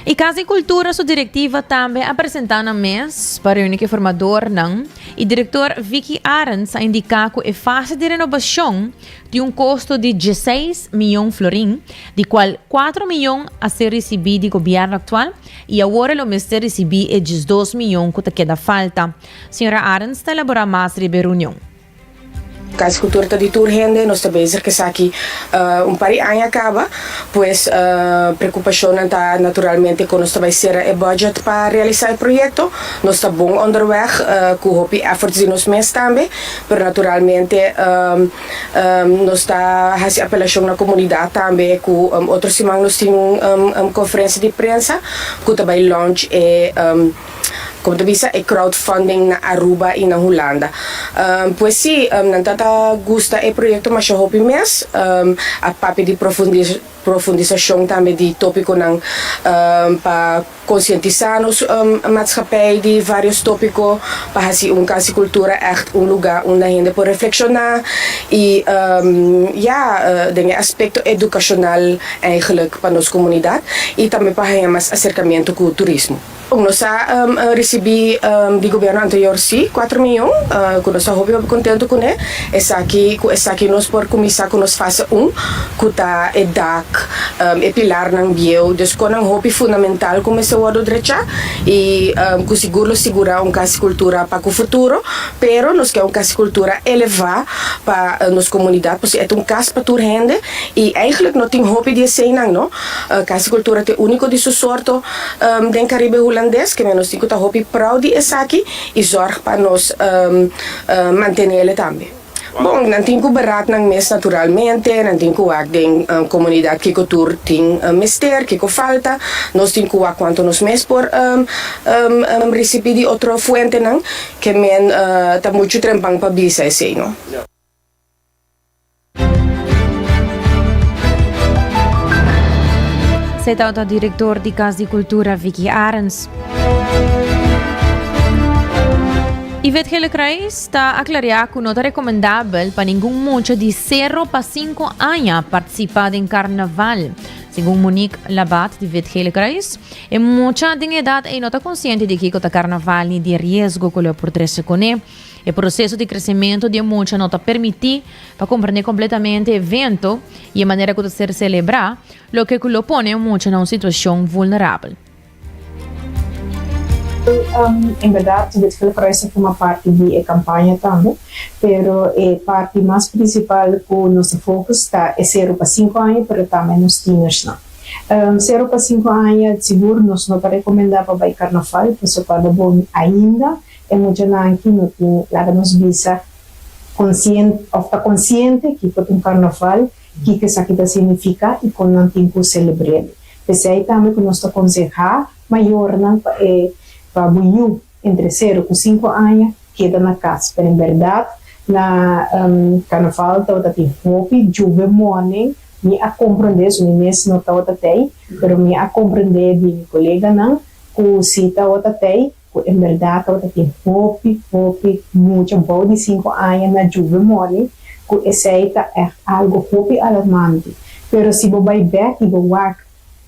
E Cas di Cultura su directiva tambe a presenta nan mes pa reuni cu e formadornan y director Vicky Arends a indica cu e fase di renobacion tin un costo di dieseis miyon florin, di cual cuatro miyon a ser ricibi di gobierno actual y awor e lo mester ricibi e diesdos miyon cu ta keda falta. Señora Arends ta elabora mas riba e reunion. Cas di Cultura ta di tur hende, nos ta bezig cu esaki un par di aña caba, pues preocupacionnan ta naturalmente con nos ta bay cera e budget pa realisa e proyecto. Nos ta bon onderweg cu hopi efforts di nos mes tambe, pero naturalmente nos ta haci apelacion na comunidad tambe cu otro siman nos tin un conferencia di prensa cu ta bay launch e Como ta bisa e crowdfunding na Aruba y na Hulanda. Pues si, nan ta ta gusta e proyecto masha hopi mes. A papia di profundisacion tambe di topiconan pa concientisa nos maatschappij di varios topico pa haci un Cas di Cultura echt un lugar unda hende por reflexiona y ya den e aspecto educacional eigenlijk pa nos comunidad y tambe pa haña mas acercamiento cu turismo. Nos a ricibi di gobierno anterior si cuatro miyon cu nos ta hopi hopi contento cune. Esaki cu esaki nos por cuminsa cu nos fase un cu ta e dak, e pilarnan bieu, dus conan hopi fundamental cu mester wordo drecha y cu sigur lo sigura un Cas di Cultura pa cu futuro, pero nos ke un Cas di Cultura eleva pa nos comunidad pasobra e ta un cas pa tur hende y eigenlijk no tin hopi di eseynan no. Cas di Cultura ta e unico di su sorto. Den Caribe Hulandes, ke nos tin ku ta hopi proud di esaki i zorg pa nos mantenele tambe. Bon, nan tin ku beraad nan mes naturalmente, nan tin ku wak den komunidat kiko tur tin mester, kiko falta, nos tin ku wak kuantu nos mes por risibí di otro fuentenan, ke men ta muchu trempan pa bisa esei, no. Esei tabata director di Cas di Cultura Vicky Arens. Yvette Gele Kruis ta aclaria cu no ta recomendabel pa ningun mucha di 0 pa 5 aña participa den carnaval. Segun Monique Labat di Wit Gele Kruis, e mucha den edad ei no ta consciente di kico ta carnaval ni di e riesgo cu lo por trece cune. E proseso di kresementu di e mucha no ta permití pa komprendé kompletamente e evento i e manera ku ta ser selebrá, loke ku lo pone e mucha na un situashon vulnerabel. En bèrdat, Wit Gele Kruis ta forma parti di e kampaña tambe, pero e parti mas prinsipal ku nos ta focus ta e sero pa sinku aña, pero tambe nos tienersnan. Sero pa sinku aña sigur nos no ta rekomendá pa bai karnaval, pasobra cuando bo ainda E muchanan aki no tin, laga nos bisa, consciente of ta consciente kico ta un carnaval, kico esaki ta significa y con nan tin cu celebr'el. P'esey tambe cu nos ta conseha mayornan pa e pa bo yu entre cero cu cinco aña keda na cas. Pero en berdad na carnaval tabata tin hopi juve morning, mi a comprende, so mi mes no tabata tey, pero mi a comprende di mi coleganan cu si tabata tey, ku en bèrdat tabata tin hopi, hopi mucha bou di sinku aña na Juve Moli, ku esei ta ègt algu hopi alarmante. Pero si bo bai bèk i bo wak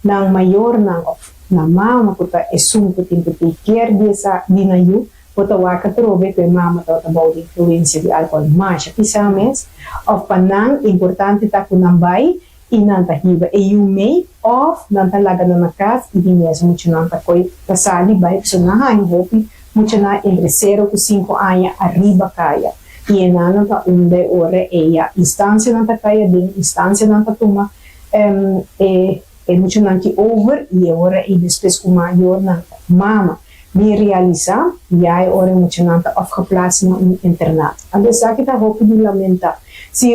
nan mayornan òf nan mama ku ta esun ku tin ku take care di esa di nan yu, bo ta wak atrobe ku e mama tabata bou di influensia di alkohòl masha pisá mes, òf pa nan importante ta ku nan bai i nan ta hiba e yu mei òf nan ta laga nan na kas i di mes muchanan ta koi ta sali bai pasobra nan haña hopi muchanan entre sero ku sinku aña ariba kaya i e nannan ta unda e ora eya instansianan ta kai aden instansianan ta tuma e e muchanan ki over i e ora ei despues ku mayornan mama bin realisa ya e ora e muchanan ta òf geplaats na un internat anto esaki ta hopi di lamenta si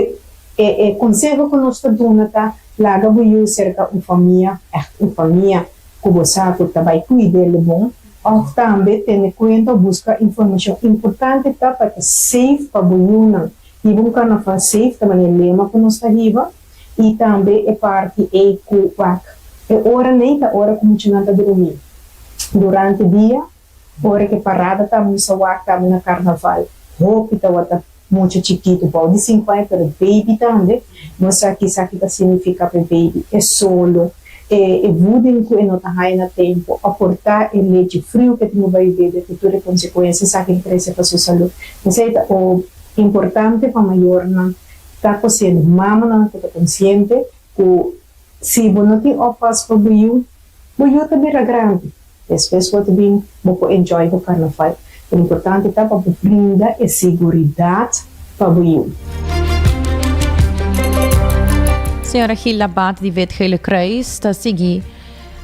E e konseho ku nos ta duna ta, laga bo yu serka un famia, ègt un famia ku bo sa ku ta bai kuid'el bon, òf tambe tene kuenta òf buska informashon. Importante ta pa ta safe pa bo yunan. Hiba un karnaval safe ta manera lema ku nos ta hiba i tambe e parti ei ku wak e ora nei ta ora ku muchanan ta drumi durante dia. Ora ku e parada ta misa wak tambe na karnaval, hopi tabata mucha chikitu, bou di sinku aña, pero baby tambe. Nos sa kisa ki ta significa pa e baby, e solo, e e voeding ku e no ta haña na tempu, aporta e lechi friu ku e tin ku bai bebe ku tur e konsekuensia esaki ta trese pa su salud. Esei ta o importante pa mayornan ta konsiente, mamanan ku ta konsiente ku si bo no tin oppas pa bo yu, Bo yu ta bira grandi, despues bo ta bin bo por enjoy bo karnaval. Pero importante ta pa bo brinda e seguridat pa bo yu. Señora Gilda Bat di Wit Gele Kruis ta sigui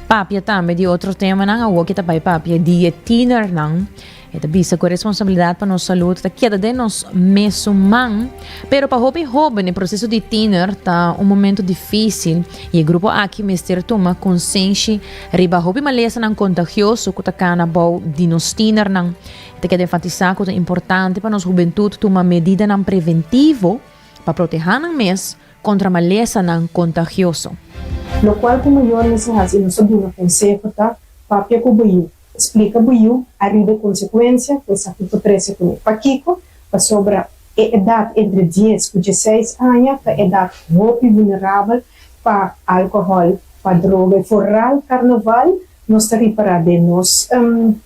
papia tambe di otro temanan. Awor ki ta bai papia di e tienernan. E ta bisa ku e responsabilidat pa nos salud ta keda den nos mesun man. Pero pa hopi hoben e proseso di tiener ta un momento difisil i e grupo aki mester tuma konsenshi riba hopi malesanan kontagioso ku ta kana bou di nos tienernan. E ta keda enfatisá ku ta importante pa nos hubentut tuma medidanan preventivo pa protehá nan mes kontra malesanan kontagioso. Lokual ku mayor mester hasi i nos ta duna konseho ta papia ku bo yu. Splika bo yu ariba e konsekuensia ku esaki por trese kuné. Pakiko? Pasobra e edat entre dies ku dieseis aña ta edat hopi vulnerabel pa alkohòl, pa droga i foral karnaval. Nos ta ripará den nos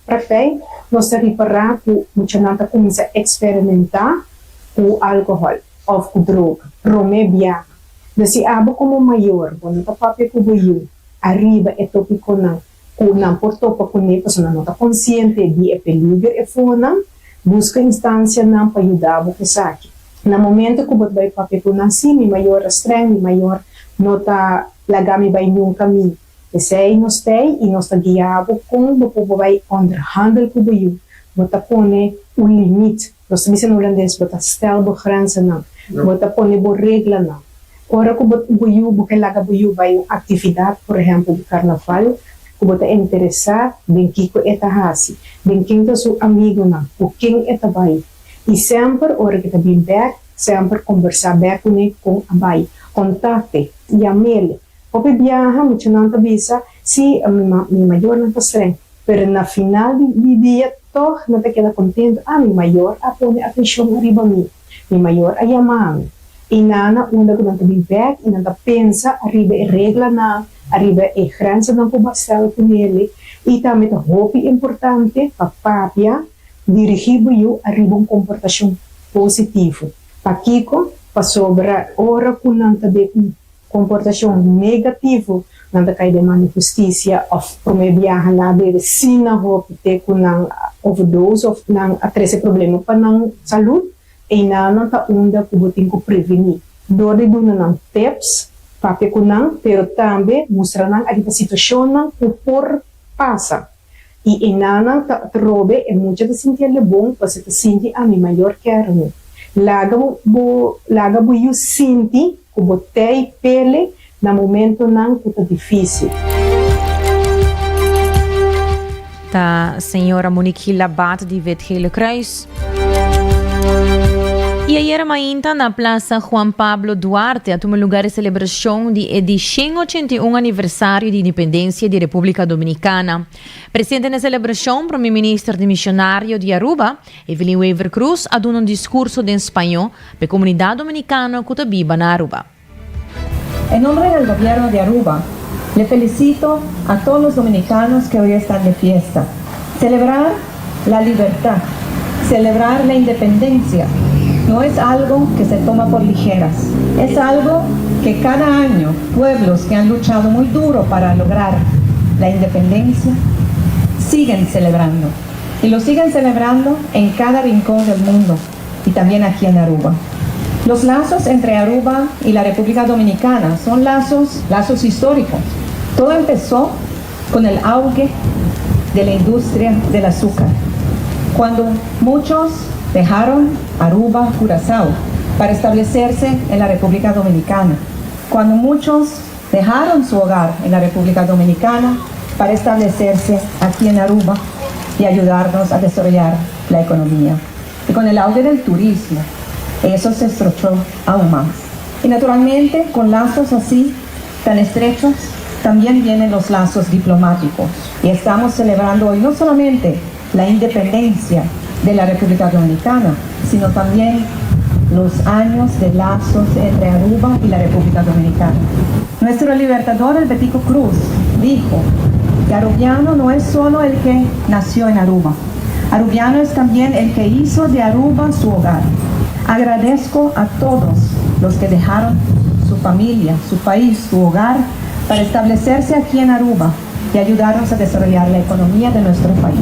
praktijk, nos ta ripará ku muchanan ta kuminsá eksperimentá ku alkohòl òf ku droga promé biaha. Dus si abo komo mayor bo no ta papia ku bo yu ariba e topikonan ku nan por topa kuné pasobra nan no ta konsiente di e peliger e fonan, buska instansianan pa yuda bo ku esaki. Na momento ku bo ta bai papia ku nan, sí, mi mayor a strèng, mi mayor no ta laga mi bai niun kaminda. P'esei nos t'ei i nos ta guia bo kon bo por bai onderhandel ku bo yu. Bo ta pone un limit. Nos ta bisa na hulandes, bo ta stel bo grenzennan. Bo ta pone bo reglanan. Ora ku bo bo yu, bo ke laga bo yu bai un aktividat, por ehèmpel di karnaval, ku bo ta interesá den kiko e ta hasi, den ken ta su amigunan, ku ken e ta bai. I semper ora ku e ta bin bèk, semper kombersá bèk kuné kon a bai. Kontakte, yam'el. Hopi biaha muchanan ta bisa, Sí, mi mi mayornan ta streng. Pero na final di dia tòg nan ta keda kontentu, Ah, mi mayor a pone atenshon ariba mi. Mi mayor a yama mi. I nan na unda ku nan ta bin bèk i nan ta pensa ariba e reglanan, ariba e grenzennan ku bo a stel ku nele. I tambe ta hopi importante pa papia dirigí bo yu ariba un komportashon positivo. Pakiko? Pasobra ora ku nan ta den un Komportashon negativo, nan ta kai den man di hustisia òf promé biaha nan a bebe sin nan hopi te ku nan a overdose òf nan a trese problema pa nan salud. Einan nan ta unda ku bo tin ku prevení dor di duna nan tips, papia ku nan, pero tambe mustra nan ariba situashonnan ku por pasa. I enanan ta atrobe e mucha ta sinti el bon pasobra ta sinti a mi mayor kere mi. Laga bo bo laga bo yu sinti ku bo tei pele na momentonan ku ta difisil. Ta señora Monique Labat di Wit Gele Kruis. Y ayera mainta na Plaza Juan Pablo Duarte a tuma lugar e celebracion di e di 181 aniversario di independencia di Republica Dominicana. Presente na e celebracion, Prome Minister dimisionario di Aruba, Evelyn Wever-Croes a duna un discurso den Spaño pa e comunidad Dominicano cu ta biba na Aruba. En nombre del Gobierno de Aruba, le felicito a todos los dominicanos que hoy están de fiesta. Celebrar la libertad, celebrar la independencia, no es algo que se toma por ligeras. Es algo que cada año pueblos que han luchado muy duro para lograr la independencia siguen celebrando. Y lo siguen celebrando en cada rincón del mundo y también aquí en Aruba. Los lazos entre Aruba y la República Dominicana son lazos, lazos históricos. Todo empezó con el auge de la industria del azúcar, cuando muchos dejaron Aruba, Curazao, para establecerse en la República Dominicana, cuando muchos dejaron su hogar en la República Dominicana para establecerse aquí en Aruba y ayudarnos a desarrollar la economía. Y con el auge del turismo, eso se estrechó aún más. Y naturalmente, con lazos así tan estrechos, también vienen los lazos diplomáticos. Y estamos celebrando hoy no solamente la independencia de la República Dominicana, sino también los años de lazos entre Aruba y la República Dominicana. Nuestro libertador, el Betico Cruz, dijo que arubiano no es solo el que nació en Aruba, arubiano es también el que hizo de Aruba su hogar. Agradezco a todos los que dejaron su familia, su país, su hogar, para establecerse aquí en Aruba y ayudarnos a desarrollar la economía de nuestro país.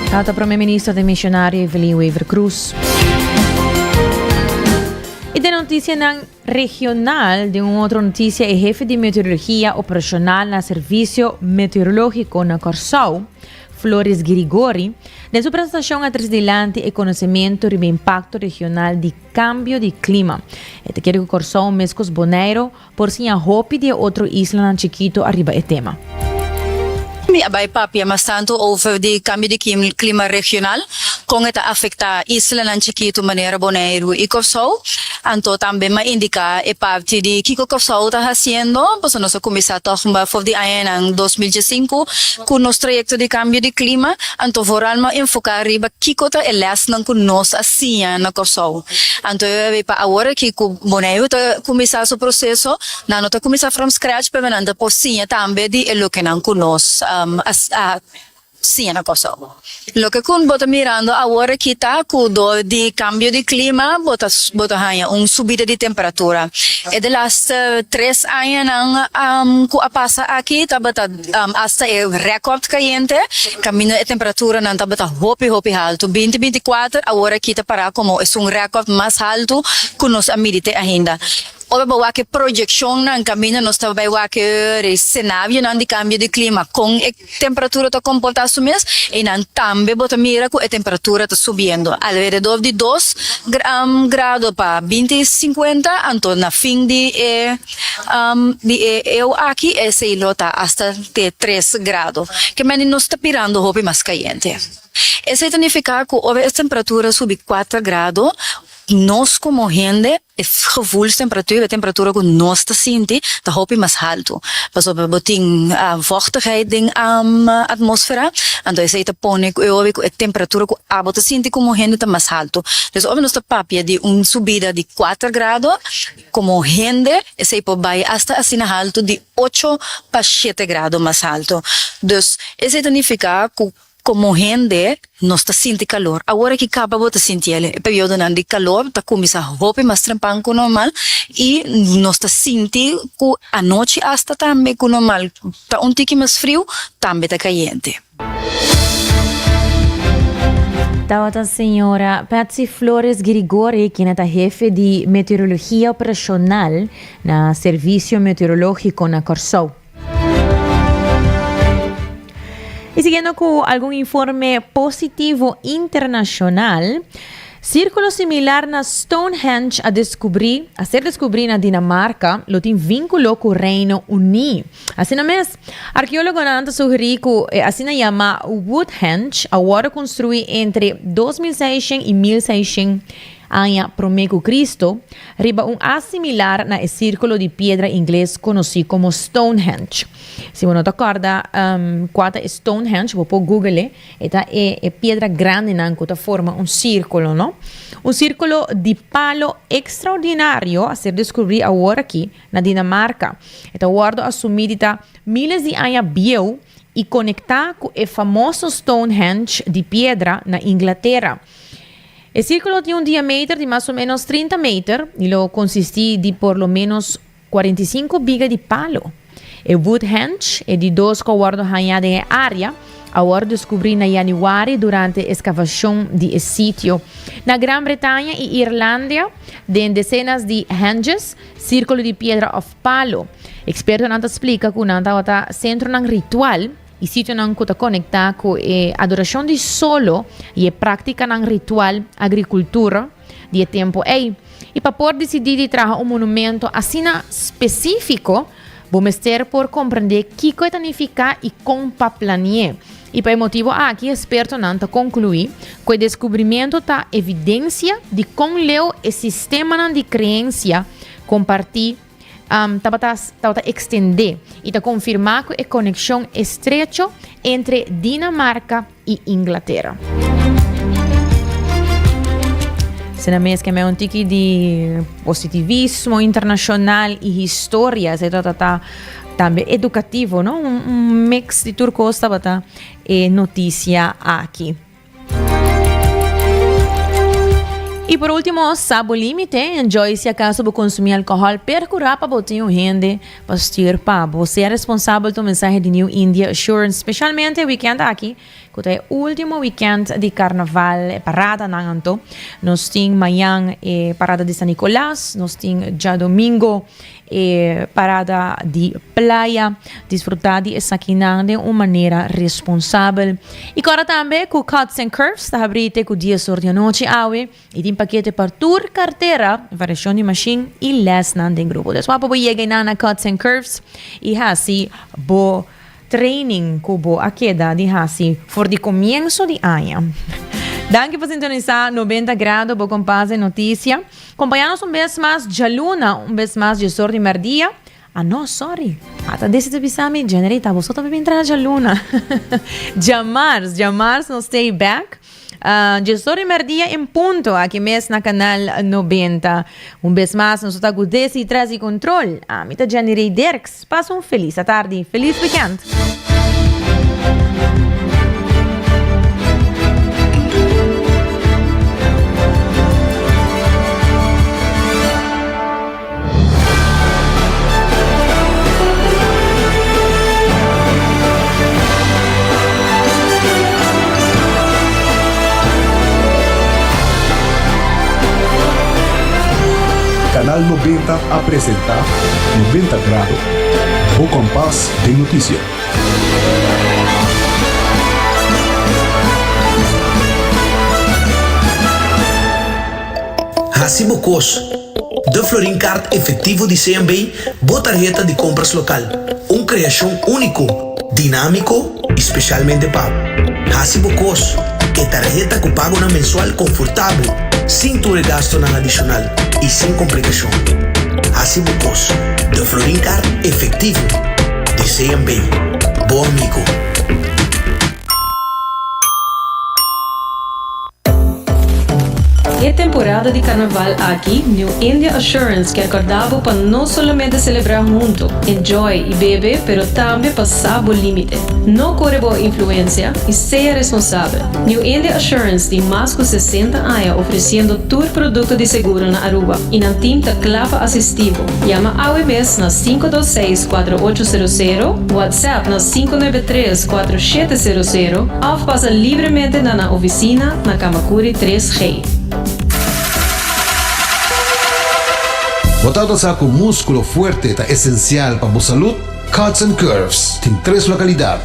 Tata Prome Minister demisionario Evelyn Wever-Croes. Y den noticianan regional, den un otro noticia e hefe di meteorologia operacional na Servicio Meteorologico na Corsou, Floris Girigori, den su presentacion a trece dilanti e conocemento riba impacto regional di cambio di clima. E ta kere cu Corsou mescos Bonaire Por siña hopi di e otro islanan chikito ariba e tema. Mi a bai papia mas tantu over di kambio di klima regional, kon e ta afektá islanan chikitu manera Boneiru i Kòrsou. Anto tambe mi a indiká e parti di kiko Kòrsou ta hasiendo, pasobra nos a kuminsá tòg for di añanan 2015 ku nos trayekto di kambio di klima, anto vooral mi a enfoká riba kiko ta e lèsnan ku nos a siña na Kòrsou. Anto e pa awor aki ku Boneiru ta kuminsá su proseso, nan no ta kuminsá from scratch pero nan ta por siña tambe di e lokenan ku nos a siña na Kòrsou. Loke ku bo ta mirando awor aki ta ku dor di kambio di klima bo ta bo ta haña un subida di temperatura. E de laste tres añanan ku a pasa aki tabata Hasta e record cayente, caminda e temperaturanan tabata hopi hopi halto. Binti binti kuater awor aki ta para como esun record mas halto cu nos a midi te ainda. Ora bo wak e proyeccionnan caminda nos ta bay wak e scenarionan di cambio di clima con e temperatura ta comporta su mes, eynan tambe bo ta mira cu e temperatura ta subiendo alrededor di dos grado pa binti sinkuenta, anto na fin di e. Di e eeuw aki esei lo ta asta te tres grado. Ke mende nos ta birando hopi mas kayente. Esei ta nifiká ku ora e temperatura subi kuater grado, nos komo hende e gevoelstemperatuur, e temperatura ku nos ta sinti, ta hopi mas haltu. Pasobra bo tin vochtigheid den atmósfera, anto esei ta pone ku e hopi ku e temperatura ku abo ta sinti komo hende ta mas haltu. Dus ora nos ta papia di un subida di kuater grado, Komo hende, esei por bai asta asina haltu di ocho pa shete grado mas haltu. Dus, esei ta nifiká ku komo hende nos ta sinti kalor. Awor aki kaba bo ta sinti el. E periodonan di kalor ta kuminsá hopi mas trempan ku normal i nos ta sinti ku anochi asta tambe ku normal ta un tiki mas friu, tambe ta kayente. Tabata señora Patsy Flores Girigori kende ta hefe di Meteorologia Operashonal na Servisio Meteorológiko na Kòrsou. I siguiendo ku algun informe positivo internashonal, Sírkulo similar na Stonehenge a deskubrí a ser deskubrí na Dinamarka lo tin vínkulo ku Reino Uní. Asina mes, arkeólogonan ta sugerí ku e asina yamá Woodhenge a wòrdu konstruí entre 2600 i 1600 aña promé ku Kristu riba un as similar na e sírkulo di piedra ingles konosí komo Stonehenge. Si bo no ta kòrda kua ta e Stonehenge, bo por google e. E ta e e piedra grandinan ku ta forma un sírkulo, no? Un sírkulo di palo ekstraordinario a ser deskubrí awor aki Na Dinamarka, e ta wòrdu asumí di ta míles di aña bieu i konektá ku e famoso Stonehenge di piedra na Inglatera. E sírkulo tin un diameter di mas o ménos 30 meter i lo konsistí di por lo ménos 45 biga di palu. E Woodhenge, e di dos ku a wòrdu hañá den e área, a wòrdu deskubrí na yanüari durante eskavashon di e sitio. Na Gran Bretaña i Irlandia, den desenas di henges, Sírkulo di piedra òf palo. Ekspertonan ta splika ku nan tabata sentronan ritual i sitionan ku ta konektá ku e adorashon di solo i e práktikanan ritual agrikultura di e tempu ei. I pa por disidí di traha un monumento asina spesífiko, bo mester por komprendé kiko e ta nifiká i kon pa plani'é. I pa e motibu aki ekspertonan ta konkluí ku e deskubrimentu ta evidensia di kon leu e sistemanan di kreensia kompartí tabata tabata ekstendé i ta konfirmá ku e konekshon estrecho entre Dinamarka i Inglatera. Asina mes ke un tiki di positivismo internashonal i historia, esei tabata ta Tambe edukativo, no? Un mix di tur kos tabata e notisia aki. Y por ultimo, sa bo limite, enjoy si acaso bo consumi alcohol, percura pa bo tin un hende pa stuur pa bo. Sea responsabel ta un mensahe di New India Assurance, specialmente e weekend aki cu ta e ultimo weekend di carnaval, e paradanan anto. Nos tin mañan e parada di San Nicolas, nos tin djadomingo E parada di playa, disfruta di esakinan den un manera responsabel. Y cora tambe cu Cuts and Curves ta habri te cu dies or di anochi awe y tin pakete pa tur cartera, variacion di machine y lesnan den grupo. Des wou pa bo yega eynan na Cuts and Curves y haci bo training cu bo a keda di haci for di comienso di aña. Danki pa sintonisa 90 Grado, bo compas den noticia. Compaña nos un bes mas djaluna, un bes mas djesor di merdia. Ah no, sorry. Ata desi ta bisa mi, Generita, bo so ta bin traha djaluna. Djamars, djamars nos stay back. Uh, djesor di merdia en punto, aki mes na Canal 90. Un bes mas nos ta cu Desi tras di control. Ami ta Jenny Ray Dirks. Pasa un feliz atardi. Feliz weekend. Canal 90 a presenta 90 Grado, bo kompas den notisia. Hasi bo kos. De Florin Card efectivo di CMB, bo tarheta di compras local. Un creacion unico, dinamico y specialmente pa bo. Hasi bo kos. E tarheta cu pagonan mensual confortabel, sin tur e gastonan adicional y sin complicacion. Hasi bo kos. De Florin Card efectivo di CMB. Bo amigo. E temporada di carnaval aki, New India Assurance kier corda bo pa no solamente celebra hunto, enjoy y bebe, pero tambe pa sa bo limite. No core bo influencia y sea responsabel. New India Assurance tin mas cu 60 aña ofreciendo tur producto di seguro na Aruba y nan team ta cla pa asisti bo. Yama awe mes na 526 4800, WhatsApp na 593 4700 of pasa libremente na nan oficina na Camacuri 3G. Bo tabata sa cu musculo fuerte ta esencial pa bo salud? Cuts and Curves tin tres localidad,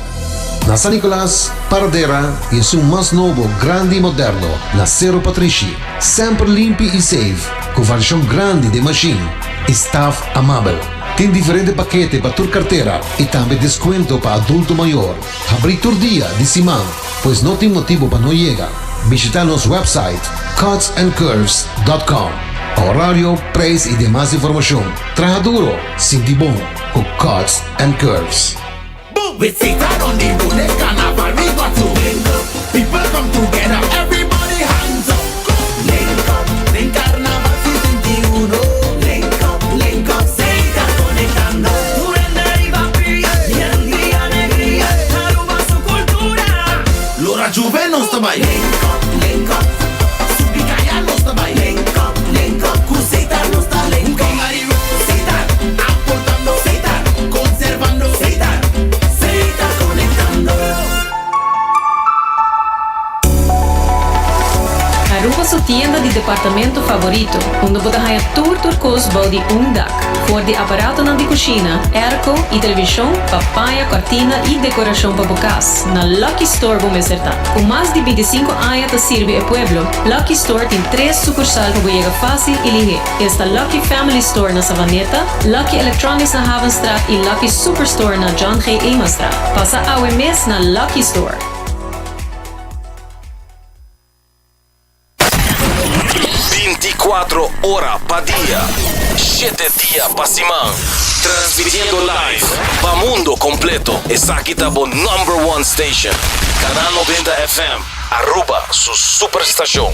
na San Nicolas, Paradera y esun mas nobo, grandi y moderno, na Cerro Patrishi. Semper limpi y safe, cu variacion grandi den machine y staff amabel. Tin diferente pakete pa tur cartera y tambe descuento pa adulto mayor. Habri tur dia di siman, pues no tin motibo pa no yega. Bishita nos website cutsandcurves.com pa horario, prijs y demas informacion. Traha duro, sinti bon cu Cuts and Curves. With Satan on the road, this carnival we got to link up. People come together, everybody hands up. Link up, den carnaval 61. Link up, link up, Satan conectando. Tur hende riba pia, hende y alegria. Aruba su cultura. Lora Juve nos ta bay. Link up, link up, subi caya nos ta bay. Link up, link up, cu Satan nos ta link up. Satan, aportando. Satan, conservando. Satan, Satan conectando. Aruba su tienda di departamento favorito, unda bo ta haña tur tur cos bou di un dak. For di aparatonan di cushina, airco y television pa paña, cortina y decoracion pa bo cas, na Lucky Store bo mester ta. Cu mas di binticinco aña ta sirbi e pueblo, Lucky Store tin tres sucursal pa bo yega facil y lihe. Esta Lucky Family Store na Savaneta, Lucky Electronics na Havenstraat y Lucky Superstore na John G. Emanstraat. Pasa awe mes na Lucky Store. 24 ora pa dia, shete dia pa siman. Transmitiendo live pa mundo completo. Esaki ta bo number one station. Canal 90 FM, Aruba su superstacion.